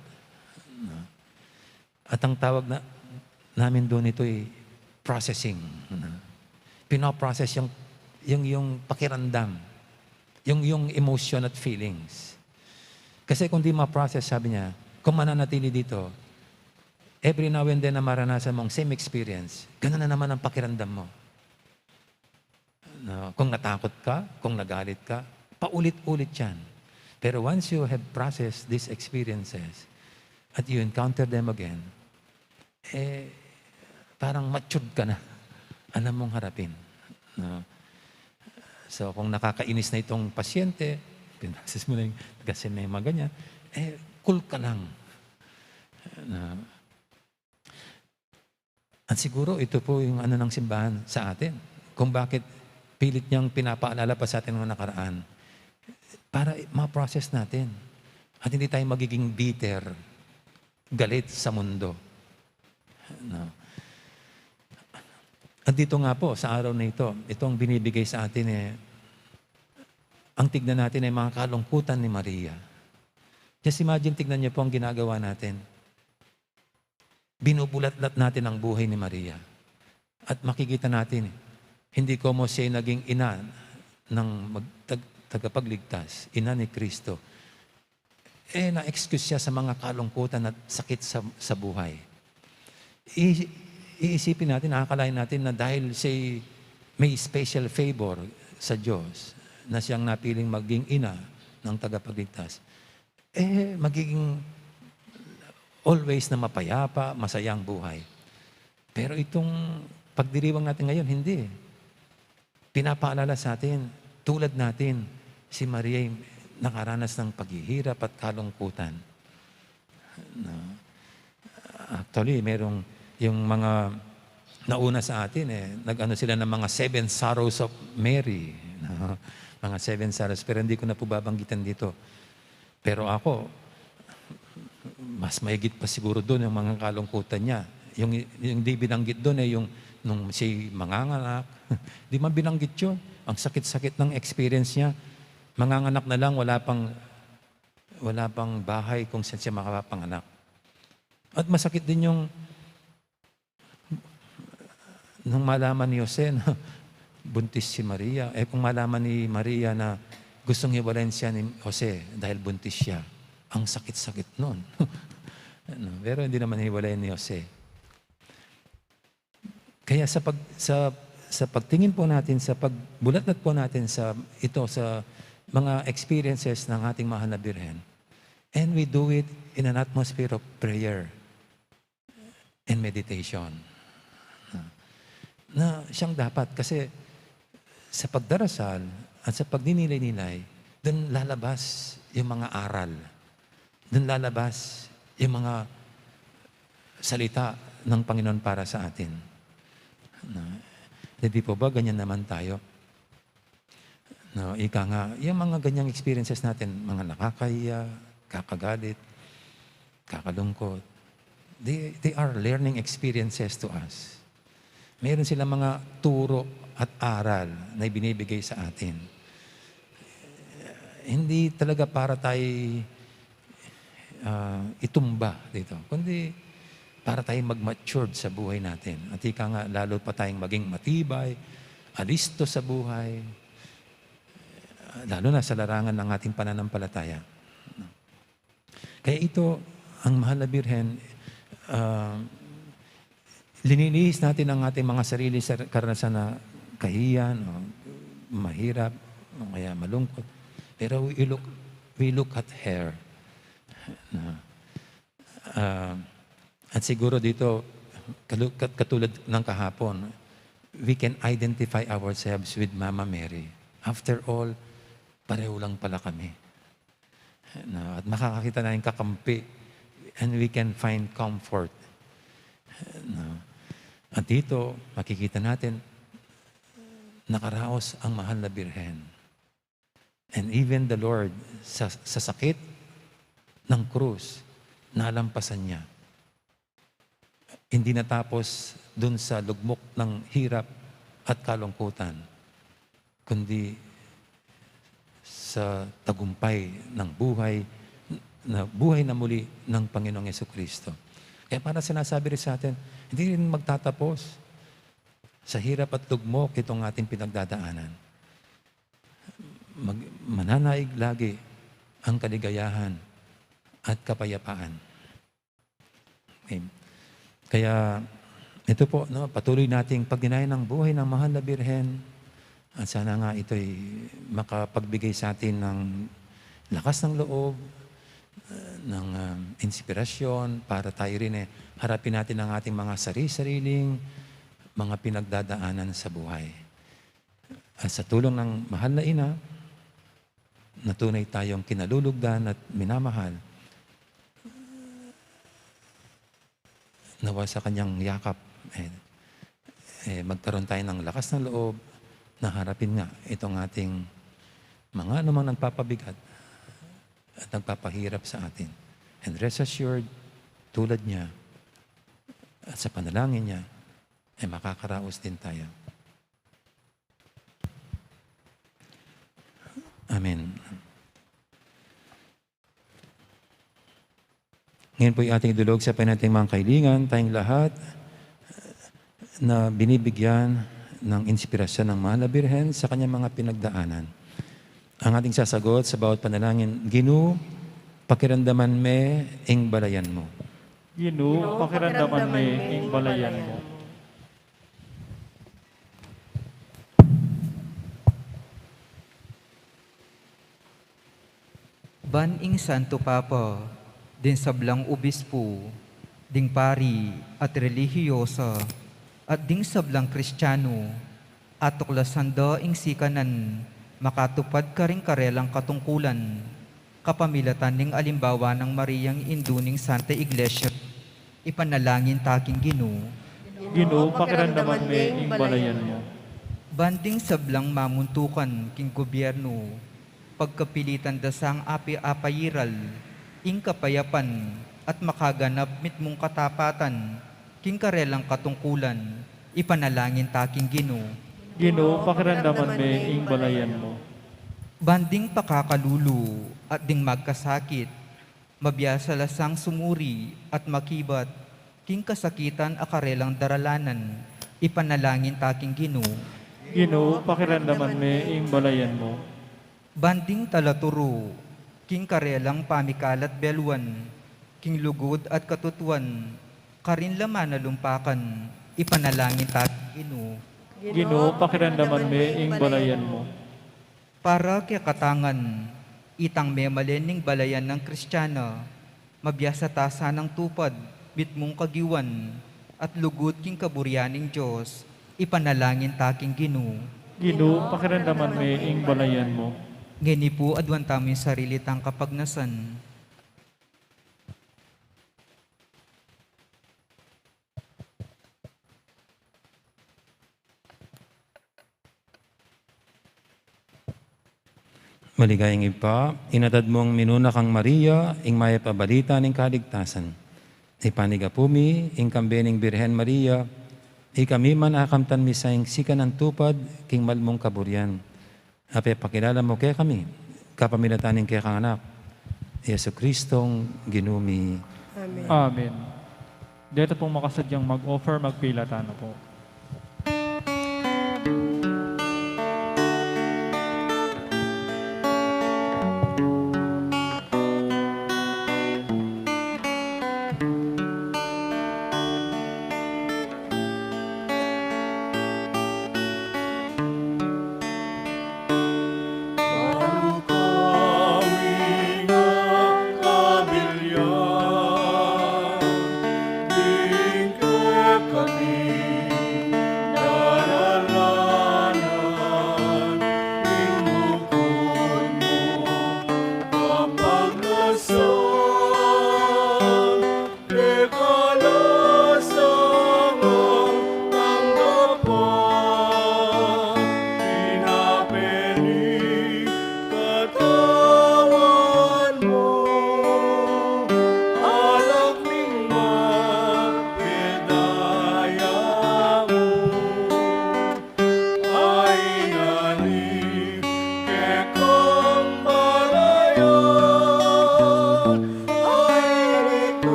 At ang tawag na, namin doon, ito ay processing. Pinoprocess yung, yung, yung pakiramdam, yung, yung emotion at feelings. Kasi kung di ma-process, sabi niya, kung mananatili dito, every now and then na maranasan mong same experience, ganun na naman ang pakiramdam mo. No? Kung natakot ka, kung nagalit ka, paulit-ulit yan. Pero once you have processed these experiences at you encounter them again, eh, parang matured ka na. Alam mong harapin. No? So, kung nakakainis na itong pasyente, pinasis mo na yung, kasi may mga ganyan, eh, cool ka lang. No? At siguro ito po yung ano ng simbahan sa atin, kung bakit pilit niyang pinapaalala pa sa atin ng nakaraan, para ma-process natin at hindi tayo magiging bitter, galit sa mundo. No? At dito nga po, sa araw na ito, itong binibigay sa atin eh, ang tignan natin ay mga kalungkutan ni Maria. Just imagine, tignan niyo po ang ginagawa natin. Binubulatlat natin ang buhay ni Maria. At makikita natin, hindi komo siya naging ina ng mag-, tag-, tagapagligtas, ina ni Kristo. Eh, na-excuse siya sa mga kalungkutan at sakit sa, sa buhay. I-, iisipin natin, akalain natin na dahil siya may special favor sa Diyos na siyang napiling maging ina ng tagapagligtas, eh, magiging always na mapayapa, masaya ang buhay. Pero itong pagdiriwang natin ngayon, hindi. Pinapaalala sa atin, tulad natin, si Maria ay nakaranas ng paghihirap at kalungkutan. No? Actually, merong, yung mga nauna sa atin, eh, nag-ano sila ng mga Seven Sorrows of Mary, no? Mga Seven Sorrows, pero hindi ko na po babanggitan dito. Pero ako, mas mahigit pa siguro doon yung mga kalungkutan niya. Yung, yung di binanggit doon, eh, yung nung si manganganak, di man binanggit yun. Ang sakit-sakit ng experience niya. Manganganak na lang, wala pang, wala pang bahay kung saan siya makapanganak. At masakit din yung nung malaman ni Jose na buntis si Maria, eh, kung malaman ni Maria na gustong hiwalayan siya ni Jose dahil buntis siya, ang sakit-sakit nun. Ano, pero hindi naman hiwalayan ni Jose. Kaya sa pag-, sa, sa pagtingin po natin, sa pagbulatlat po natin sa ito, sa mga experiences ng ating mahal na Birhen, and we do it in an atmosphere of prayer and meditation. na siyang dapat. Kasi sa pagdarasal at sa pagninilay-nilay, dun lalabas yung mga aral. Dun lalabas yung mga salita ng Panginoon para sa atin. Na, hindi po ba ganyan naman tayo? No, ika nga, yung mga ganyang experiences natin, mga nakakahiya, kakagalit, kakalungkot, they, they are learning experiences to us. Meron silang mga turo at aral na ibinibigay sa atin. Hindi talaga para tayo, ah, itumba dito, kundi para tayo mag-matured sa buhay natin. At ika nga, lalo pa tayong maging matibay, alisto sa buhay, lalo na sa larangan ng ating pananampalataya. Kaya ito, ang Mahal na Birhen, ah, linilihis natin ang ating mga sarili sa karanasan na kahiyan, o mahirap, o kaya malungkot. Pero we look, we look at her. Na, ah, at siguro dito, kalu-, kat-, katulad ng kahapon, we can identify ourselves with Mama Mary. After all, pareho lang pala kami. No? At makakakita na yung kakampi, and we can find comfort. No? At dito, makikita natin, nakaraos ang Mahal na Birhen. And even the Lord, sa, sa sakit ng krus, nalampasan niya. Hindi natapos dun sa lugmok ng hirap at kalungkutan, kundi sa tagumpay ng buhay, na buhay na muli ng Panginoong Yesu Kristo. Kaya para sinasabi rin sa atin, hindi rin magtatapos sa hirap at lugmok itong ating pinagdadaanan. Mag-, mananaig lagi ang kaligayahan at kapayapaan. Okay. Kaya ito po, no, patuloy nating pagdinayan ang buhay ng Mahal na Birhen. At sana nga ito'y makapagbigay sa atin ng lakas ng loob, uh, ng, um, inspirasyon para tayo rin, eh, harapin natin ang ating mga sari-sariling mga pinagdadaanan sa buhay. At sa tulong ng mahal na ina, na tunay tayong kinalulugdan at minamahal, nawa sa kanyang yakap, eh, eh, magkaroon tayo ng lakas ng loob na harapin nga itong ating mga anumang nagpapabigat at nagpapahirap sa atin. And rest assured, tulad niya at sa panalangin niya, eh, makakaraos din tayo. Amen. Ngayon po'y ating idulog sa panalangin mga kaibigan, tayong lahat na binibigyan ng inspirasyon ng Mahal na Birhen sa kanyang mga pinagdaanan. Ang ating sasagot sa bawat panalangin, Ginu, pakiramdaman me ing balayan mu. Ginu, pakiramdaman me ing balayan mu. Ban ing Santo Papa, ding sablang obispo, ding pari at relihiyosa, at ding sablang Kristiano, atuklasan da ing sikanan makatupad karing karelang katungkulan, kapamilatan ning alimbawa nang Mariang Indu ning Santa Iglesia. Ipanalangin ta king Ginu. Ginu, pakiramdaman me ing balayan mu. Ban ding sablang mamuntukan king gobyerno, pagkapilitan da sang api-, apairal ing kapayapan at makaganap mitmung katapatan king karelang katungkulan, ipanalangin ta king Ginu. Ginu, pakiramdaman me ing balayan mu. Ban ding pakakalulu at ding magkasakit, mabiasa la sang sumuri at makibat king kasakitan a karelang daralanan, ipanalangin ta king Ginu. Ginu, pakiramdaman me ing balayan mu. Ban ding talaturu king karelang pamikalat beluan, king lugud at katutuan, karin la manalumpakan, ipanalangin ta king Ginu. Ginu, pakiramdaman me ing balayan mu. Para kekatamu ngan, itang memalen ning balayan nang Kristiana, mabiasa ta sanang tupad mitmung kagiwan at lugud king kaburian ning Dios, Ipanalangin ta king Ginu. Ginu, pakiramdaman me ing balayan mu. Ngeni pu, aduan tamu ing sarili tang kapagnasan. Maligayang Ibpa, inatad mung minuna kang Maria ing mayap a balita ning kaligtasan. Ipanyawad mi ing kambe ning Birhen Maria, ikami man akamtan mi sa ing sikan a tupad king mal mung kaburian. Apepakilala mu kekami kapamilatan ning kekang Anak, Jesucristong Ginu mi. Amen. Amen. Deta pung makasadyang mag-offer, magpilatan na po.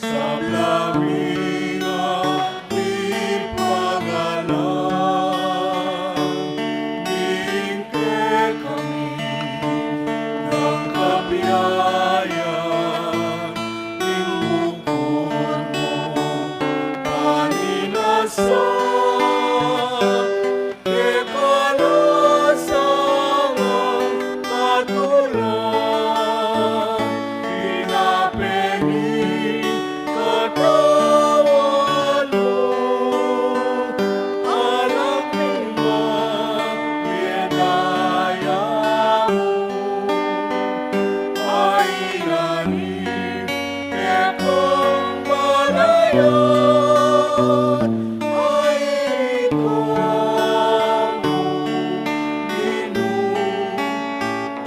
Sablang ipagalang ning kekami nang kabiayan, ing bukun mung paninasa. Ika na sangang katula, pinapeni katawan mu, anak ning mabie daya mu. Ay ngani kekong balayan, ay ikamu, Ginu,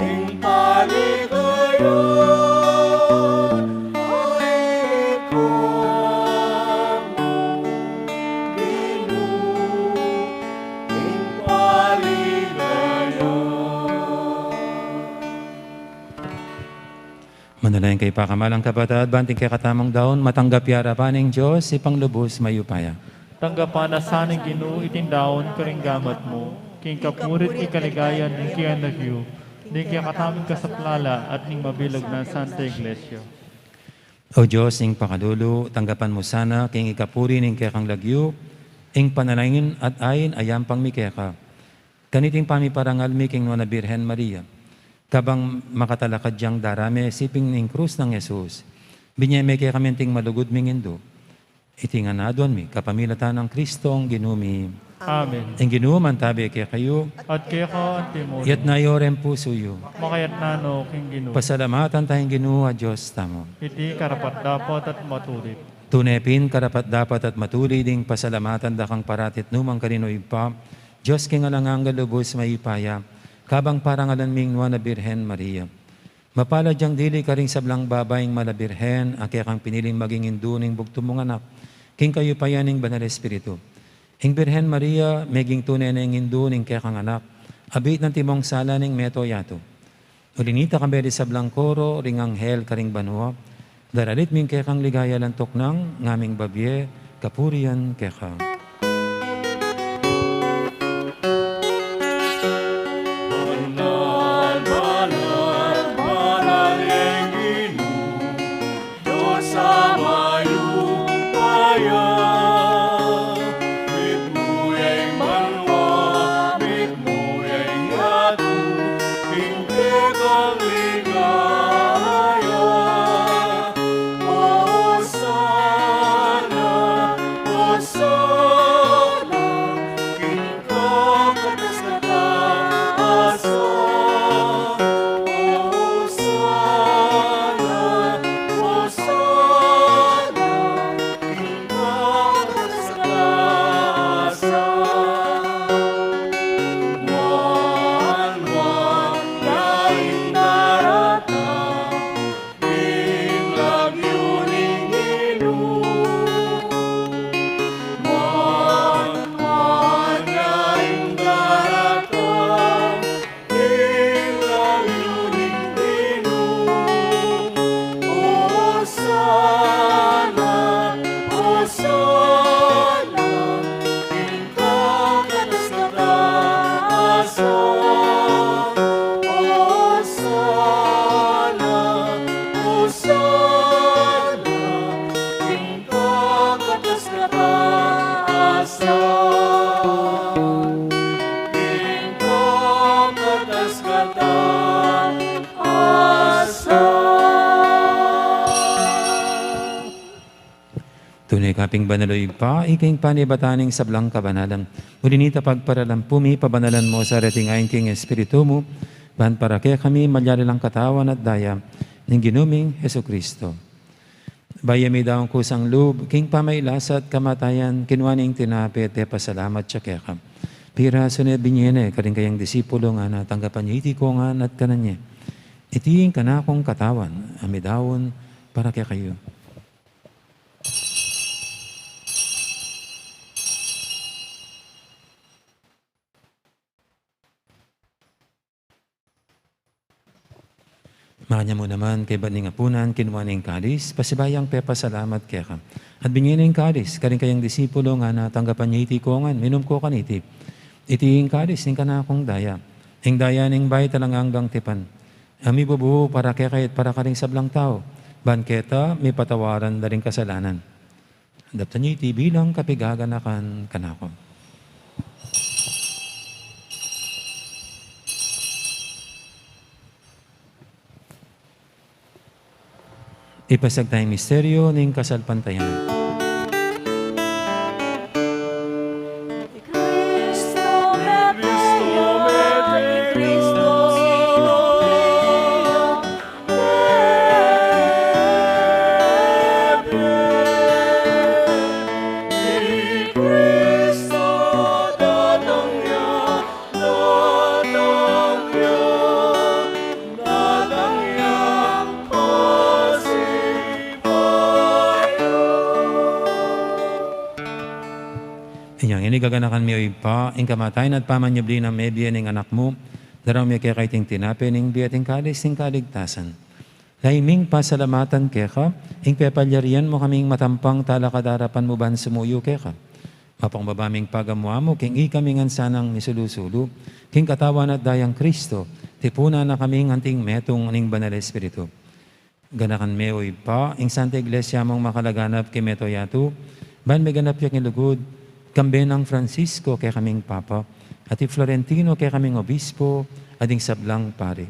ing paligayan, ay ikamu, Ginu, ing paligayan. Manalangin kayu, pakamalan kung kapatad, ban ing kekatamung daun matanggap ya king arapan ning Dios, Ibpang lubus mayupaya. Tanggapan na sa ning Ginu iting daun karing gamat mu, king kapurian at kaligayan ning kekang lagyu, ning kekatamung kasaplalan at ning mabilug nang Santa Iglesia. O Dios, ing pakalulu, tanggapan mu sana king ikapuri ning kekang lagyu ing panalangin at ain a yampang mi keka. Kaniting pamiparangal mi king Nuan a Birhen Maria, kabang makatalakad yang darame siping ning krus nang Jesus, binie me kekami anting malugud ming Indu. Iti ngan aduan mi kapamilatan nang Kristong Ginu mi. Amen. Ing Ginu mantabe kekayu. At keka antimurin. Itas yu ring pusu yu. Makatas no king Ginu. Pasalamatan taya ing Ginu a Dios tamu. Iti karapat-dapat at matulid. Tune pin karapat-dapat at matulid ing pasalamatan da kang parati at nukarin man, O Ibpa, Dios king alang angga, lubus mayupaya, kabang parangalan mi ing Nuan a Birhen Maria. Mapalad yang dili karing sablang babai ing mala Birhen a kekang piniling maging Indu ning bugtung mung Anak, king kayupayan ning Banal Espiritu. Ing Birhen Maria meging tune neng Indu ning kekang Anak, abit nang timong sala ning mabilug a yatu. Uli na nita, kambe ding sablang koro ring anghel karing banua, daralit mi ing kekang ligaya, lantuk nang ngaming babie kapurian keka. Banal, banal, banal ing Ginu, Dios a mayupaya. Ang ligaya, Hosana, Hosana, king kakatas-katasan. Hosana, Hosana, king kakatas-katasan. Nuan, nuan ya ing daratang king lagyu ning Ginu. Nuan, nuan ya ing daratang king lagyu ning Ginu. Hosana, Hosana, king kakatas-katasan. Hosana, Hosana, king kakatas-katasan. King kakatas-katasan. Tune ka pin banal, o Ibpa, ika ing panibatan ning sablang kabanalan. Uli na nita pagparalan pu mi, pabanalan mu sa reting ain king Espiritu mu, ban para kekami malyari lang katawan at daya ning Ginu ming Jesucristo. Bayu ya midaun kusang lub king pamagkasakit at kamatayan, kinua ne ing tinape, pepasalamat ya keka, pirasu ne, binie ne karing kayang disipulo, ngana, tanggapan ye iti kongan at kanan ye. Iti ing kanakung katawan a midaun para kekayu. Makanyan mu naman, kaybat ning apunan, kinua ne ing kalis, pasibayu yang pepasalamat keka, at binie ne ing kalis karing kayang disipulo, ngana, tanggapan ye iti kongan, minum kayu kaniti. Iti ing kalis ning kanakung daya, ing daya ning bayu at alang anggang tipan, a mibubu para kekayu at para karing sablang tau, ban keta mipatawaran la ring kasalanan. Daptan ye iti bilang kapaganakan kanaku. Ipasiag taya ing misteryu ning kasalpantayanan. Inya ngeni gaganakan mi, o Ibpa, ing kamatayan at pamanyubli nang mebie ning Anak mu, daraun mi keka iting tinape ning bie at ing kalis ning kaligtasan. Lalu ming pasalamatan keka ing pepalyarian mu kaming matampang talakad king arapan mu ban sumuyu keka. Mapakumbaba ming pagamu-amu king ikami ngan sanang misulu-sulu king katawan at dayang Kristo, tipunan na kaming anting metung ning Banal Espiritu. Ganakan me, o Ibpa, ing Santa Iglesia mung makalaganap king mabilug a yatu, ban miganap ya king lugud, kambe nang Francisco kekaming Papa, at i Florentino kekaming Obispo, at ding sablang pari.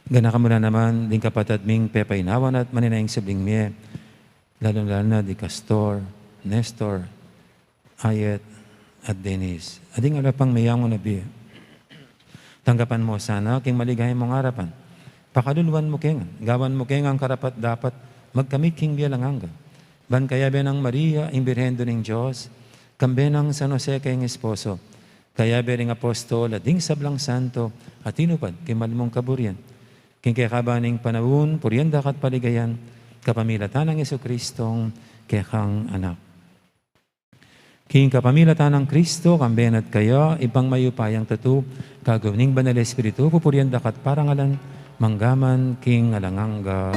Ganakan mu la naman ding kapatad ming pepaynawan at manenaya king subling mie, lalu-lalu na di Castor, Nestor, Ayet, at Denise, at ding ala pang meyangu na bie. Tanggapan mu sana king maligaya mung arapan. Pakaluluan mu ke ngan, gawan mu ke ngan karapat-dapat magkamit king bie alang angga. Ban kayabe nang Maria, ing Birhen Indu ning Dios, kambe nang San Jose kayang esposo, kayabe ring apostol at ding sablang santo a tinupad king mal mung kaburian, king kekaban ning panaun, purian da ka at paligayan, kapamilatan nang Jesucristong kekang Anak. King kapamilatan nang Kristo, kambe na at kaya, Ibpang mayupayang tutu, kagum ning Banal Espiritu, pupurian da ka at parangalan, mangga man king alang angga.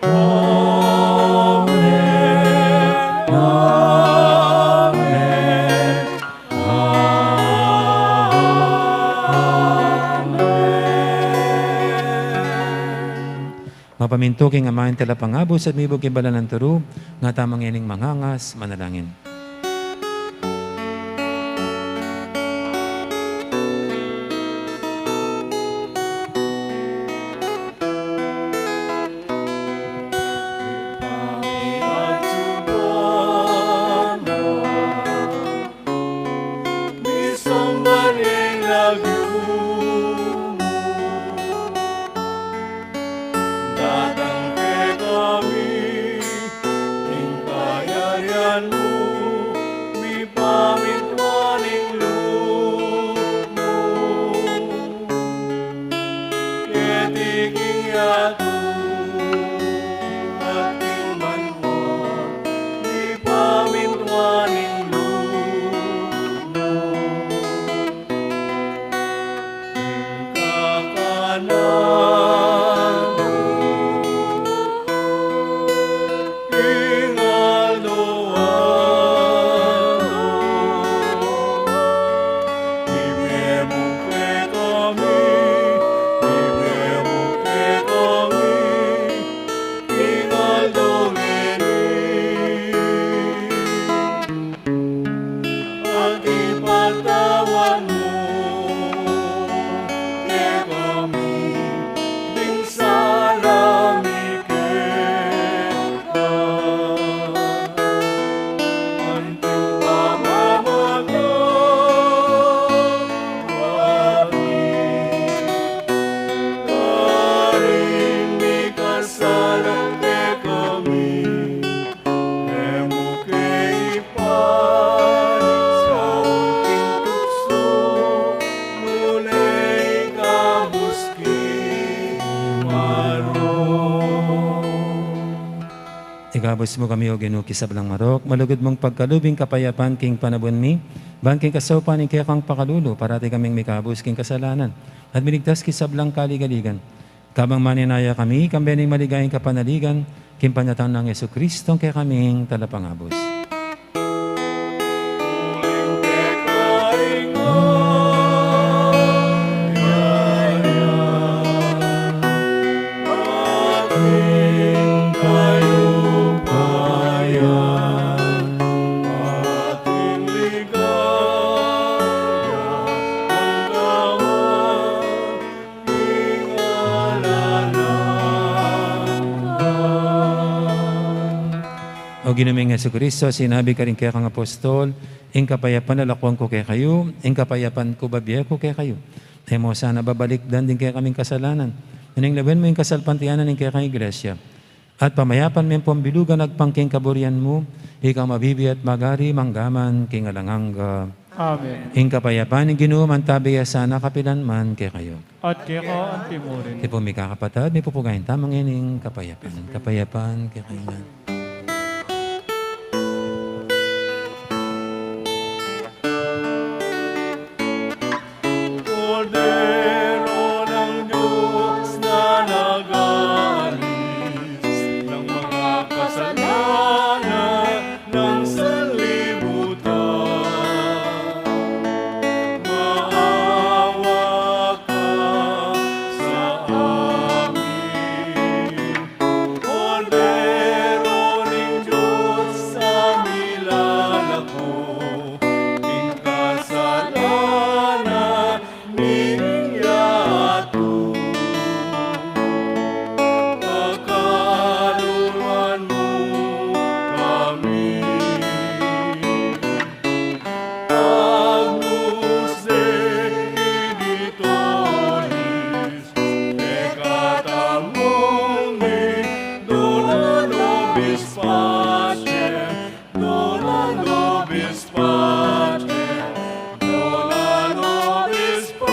Amen. Amen. Amen. Mapamintu king Ama ing Talapangabus at mibug king banal a turu, ngatamu ngening mangangas, manalangin. Datang kekami ing kayarian mu, mipamintuan ing lub mu keti king yatu at king banua, mipamintuan ing lub mu. Ing kakanan mu king aldo-aldo, ibie mu kekami, ibie mu kekami king aldo ngeni. At ipatawad mu kekami ding sala mi keka, anting pamamatawad mi karing mikasala kekami. E mu ke ipasaul king tuksu, nune ikabus king marok. Ikabus mu kami, O Ginu, king sablang marok, malugud mung pagkalub ing kapayapan king panaun mi, ban king kasaupan ning kekang pakalulu, parati kaming mikabus king kasalanan at miligtas king sablang kaligaligan. Kabang manenaya kami, kambe ning maligayang kapanaligan, king panyatang nang Jesucristo, kekaming Talapangabus. O Ginu ming Jesucristo, sinabi karing kekang apostol, ing kapayapan lalakwan ku kekayu, ing kapayapan ku babie ku kekayu. E mu sana babalikdan ding kekaming kasalanan, nune lawen mu ing kasalpantayanan ning kekang Iglesia. At pamayapan me ampong bilugan agpang king kaburian mu, ika mabibie at magari mangga man king alang angga. Amen. Ing kapayapan ning Ginu mantabi ya sana kapilan man kekayu. At keka antimurin. Iti pong mikakapatad, mipupugayan tamu ngening kapayapan. Kapayapan kekayu ngan. Kordero ng Diyos na nag-aalis ng mga kasalanan ng sanlibutan, maawa ka sa amin. Kordero ning Diyos, a milalako king kasalanan ning yatu, pakaluluan mu kami. Agnus Dei, Redemptoris peccatorum, dona nobis pacem, dona nobis pacem, dona nobis pacem.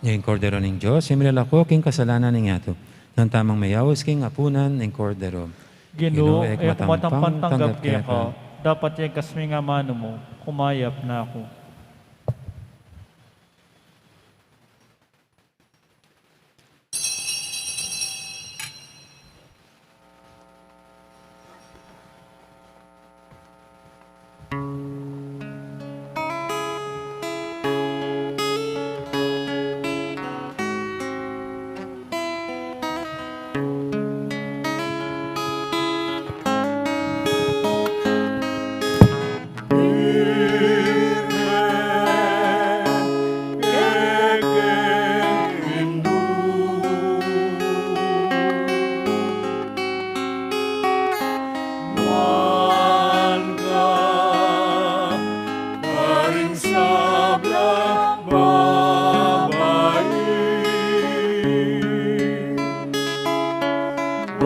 Ing Kordero ning Dios, a milalako king kasalanan ning yatu. Nanu tamang mayaus king apunan ning Kordero. Ginu, e ku matampang tanggap keka, dapot yekas mu ing amanu mu, kumayap na ku.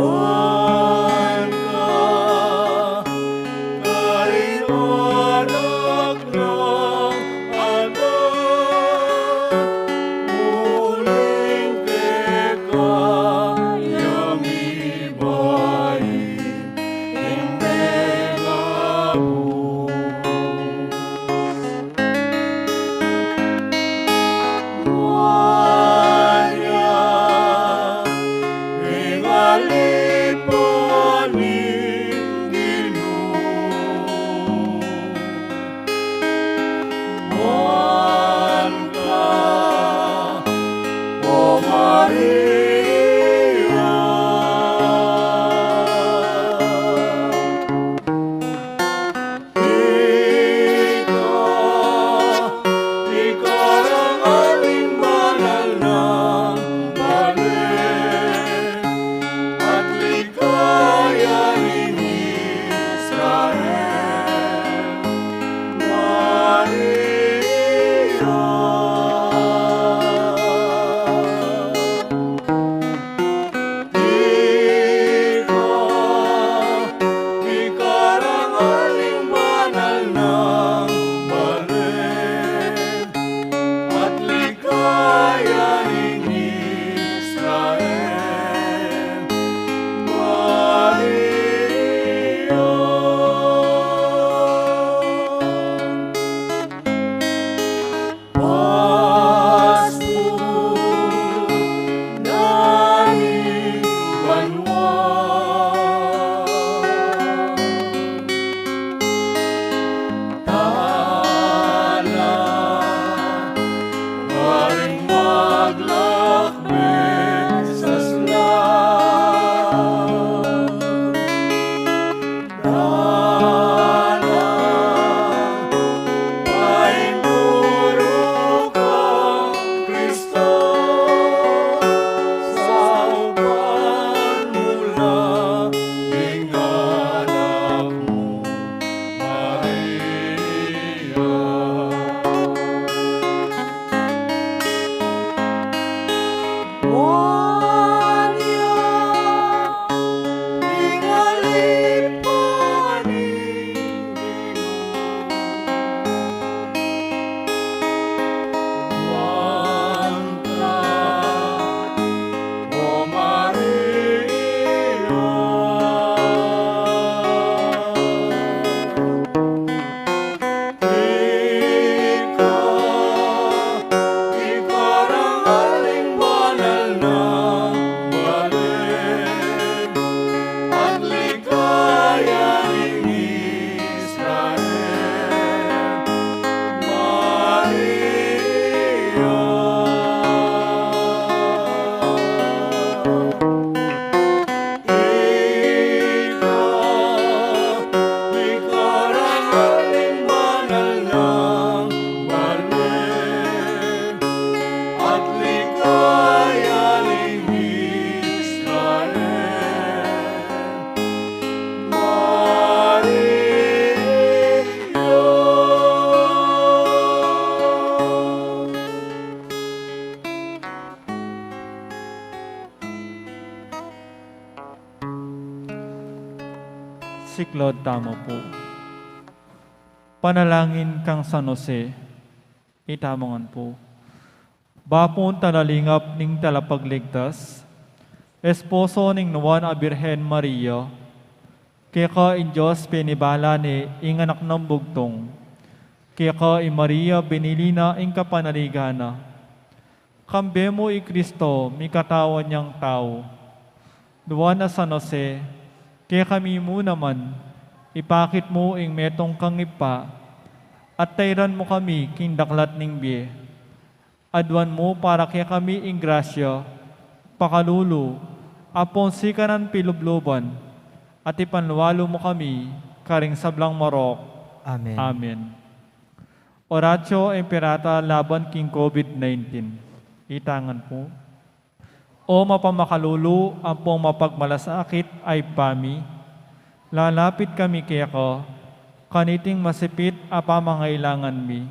Nuan ka karing anak nang anak, uling keka yang ibaing ing megabus. Nuan ya ing alipan ning Ginu. Nuan ka, O Maria. Ika, ika ing aling banal nang balen, at ligaya ning Israel, Maria. Ika, ika ing aling banal nang balen, at ligaya ning Israel, Maria. Paskul na ning banua. Tana, karing maglakbe sa sla. Tana, painturu kang Kristo, saupan mu la ing anak mu, Maria. Nuan ya ing alipan ning Ginu. Nuan ka, O Maria. Ika, ika ing aling banal nang balen, at ligaya ning Israel, Maria. Ika, ika ing aling banal nang balen, at ligaya ning Israel, Maria. Siklaud tamu pu. Panalangin kang San Jose. Itamu ngan pu. Bapung talalingap ning Talapagligtas, esposo ning Nuan a Birhen Maria, keka ing Dios penibala ne ing Anak nang bugtung, keka i Maria binili na ing kapanaligan na. Kambe mu i Kristo mikatawan yang tau. Nuan a San Jose, kekami mu naman, ipakit mu ing metung kang Ibpa, at tairan mu kami king daklat ning bie. Aduan mu para kekami ing grasya, pakalulu, ampong sikanan pilubluban, at ipanlualu mu kami karing sablang marok. Amen. Amen. Oratio Imperata laban king COVID nineteen. Itamu ngan pu. O mapamakalulu ampong mapagmalasakit a Ibpa mi, lalapit kami keka, kaniting masipit a pamangailangan mi.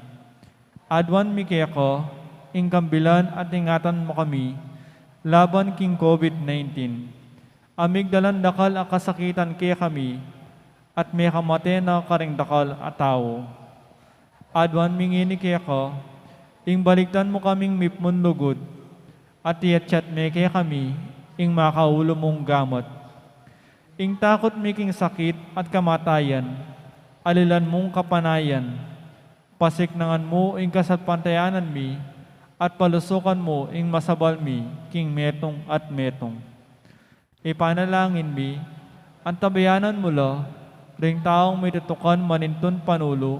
Aduan mi keka, ing kambilan at ingatan mu kami, laban king COVID nineteen. a migdalan dakal a kasakitan kekami, at mekamate na karing dakal a tau. Aduan mi ngeni keka, ing balikdan mu kaming mipnun lugud, at iyatyat me kekami ing makaulu mung gamat. Ing takut mi king sakit at kamatayan, alilan mung kapanayan, pasiknangan mu ing kasalpantayanan mi, at palusukan mu ing masabal mi king metung at metung. Ipanalangin mi, antabayanan mu la ring taung mitutukan manintun panulu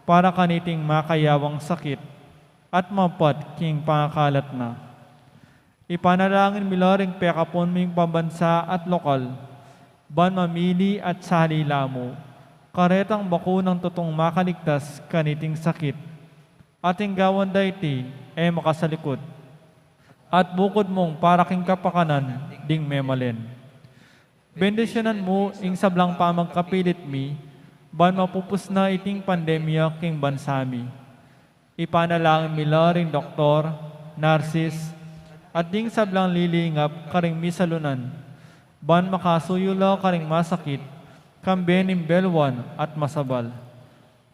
para kaniting makayawang sakit at mapat king pangakalat na. Ipanalangin mi la ring pekapun ming pambansa at lokal, ban mamili at sali la mu karetang bakunang tutung makaligtas kaniting sakit. At ing gawan da iti e makasalikut, at bukud mung para king kapakanan ding memalen. Bendisyunan mu ing sablang pamagkapilit mi, ban mapupus na iting pandemya king bansa mi. Ipanalangin mi la ring doktor, narsis, at ding sablang lilingap karing misalunan, ban makasuyu la karing masakit, kambe ning belwan at masabal.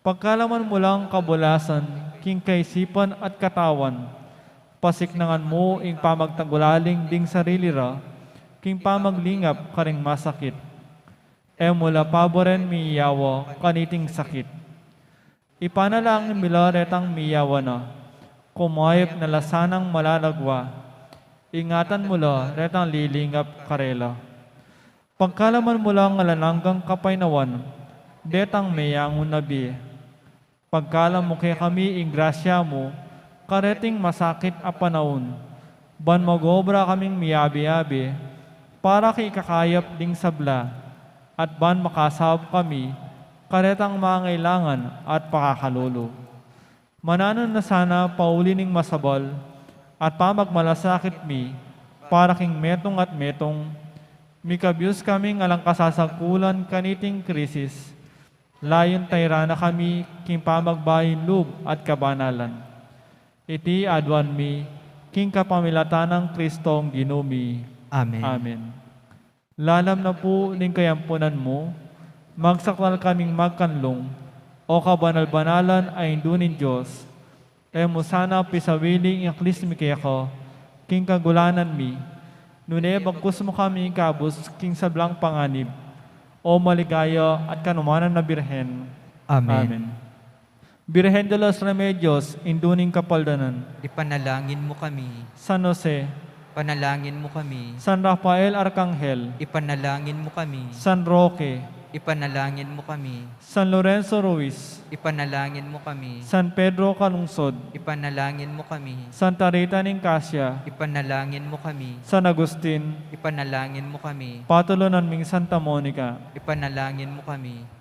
Pagkalaman mu lang kabulasan king kaisipan at katawan, pasiknangan mu ing pamagtagulaling ding sarili ra king pamaglingap karing masakit. E mu la paburen miyawa kaniting sakit. Ipanalangin mi la retang miyawa na, kumayap na la sanang malalagwa. Ingatan mu la retang lilingap karela. Pagkalaman mu lang alang anggang kapaynawan detang meyangu na bie. Pagkalam mu kekami ing grasya mu kareting masakit a panaun, ban mag-obra kaming miyabe-yabe para king ikakayap ding sabla, at ban makasaup kami karetang mangailangan at pakakalulu. Mananu na sana pauli ning masabal at pamagmalasakit mi para king metung at metung, mikabyus kaming alang kasasagkulan kaniting krisis, layun tayran na kami king pamagbayu lub at kabanalan. Iti aduan mi king kapamilatan nang Kristong Ginu mi. Amen. Amen. Lalam na pu ning kayampunan mu, magsakdal kaming magkanlung, O kabanal-banalan a Indu ning Dios, e mu sana pisawili ing aklis mi keka king kagulanan mi, nune bagkus mu kami ikabus king sablang panganib, O maligaya at kanumanan a Birhen. Amen. Amen. Birhen de los Remedios, Indu ning Kapaldanan. Ipanalangin mu kami. San Jose. Ipanalangin mu kami. San Rafael Arkanghel. Ipanalangin mu kami. San Roque. Ipanalangin mu kami. San Lorenzo Ruiz. Ipanalangin mu kami. San Pedro Calungsod. Ipanalangin mu kami. Santa Rita ning Casia. Ipanalangin mu kami. San Agustin. Ipanalangin mu kami. Patulunan ming Santa Monica. Ipanalangin mu kami.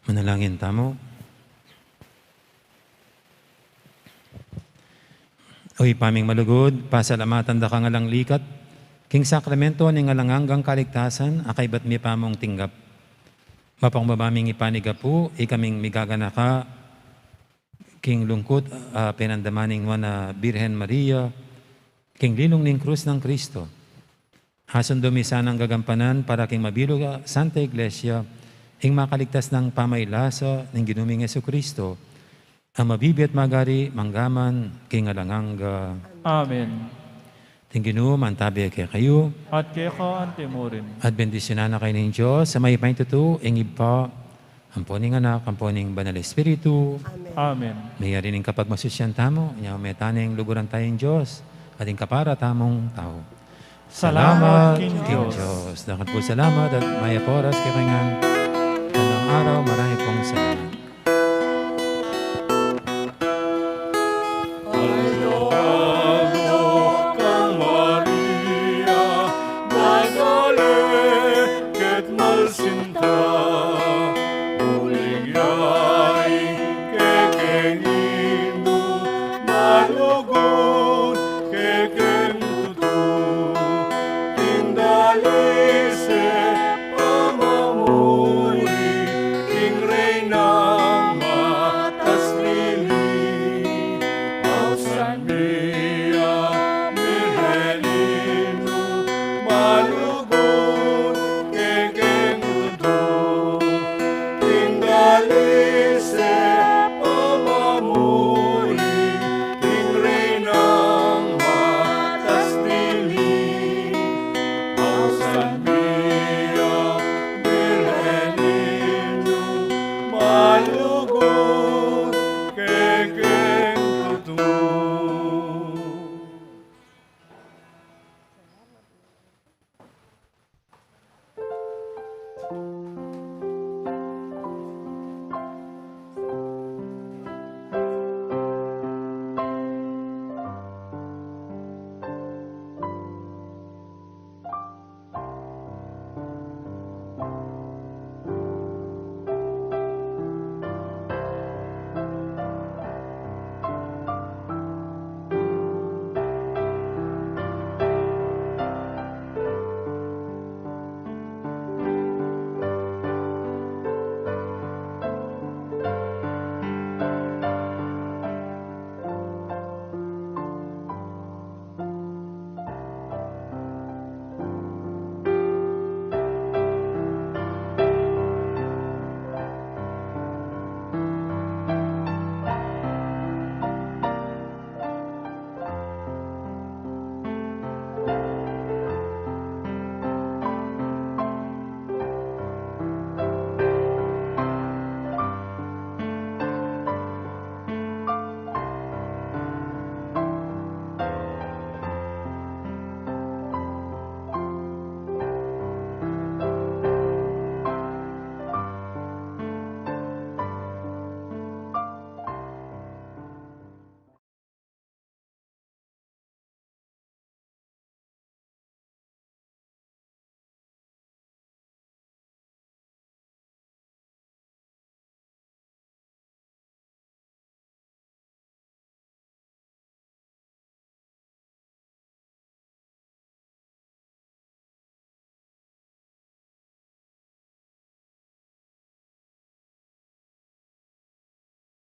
Manalangin tamu. O Ibpa ming malugud, pasalamatan da kang alang likat king sakramento ning alang anggang kaligtasan a kaybat mi pamung tinggap. Mapakumbaba ming ipanyawad pu ikaming migaganaka king lungkut a penandam ning Nuan a Birhen Maria, king lilung ning krus nang Kristo. Asundu mi sanang gagampanan para king mabilug a Santa Iglesia, ing makaligtas nang pamailasa ning Ginu ming Jesucristo, a mabibie at magari mangga man king alang angga. Amen. Ing Ginu mantabe kekayu. At keka antimurin. At bendisyunan na kayu ning Dios a mayupaya king tutu, ing Ibpa, ampo ning Anak, ampo ning Banal Espiritu. Amen. Amen. Mayari ning kapagmasusyan tamu, inya me tane ing luguran taya ing Dios, at ing kapara tamung tau. Salamat king Dios. Dakal pung salamat at mayap a oras kekayu ngan. Ngeni at araw, marami pung salamat.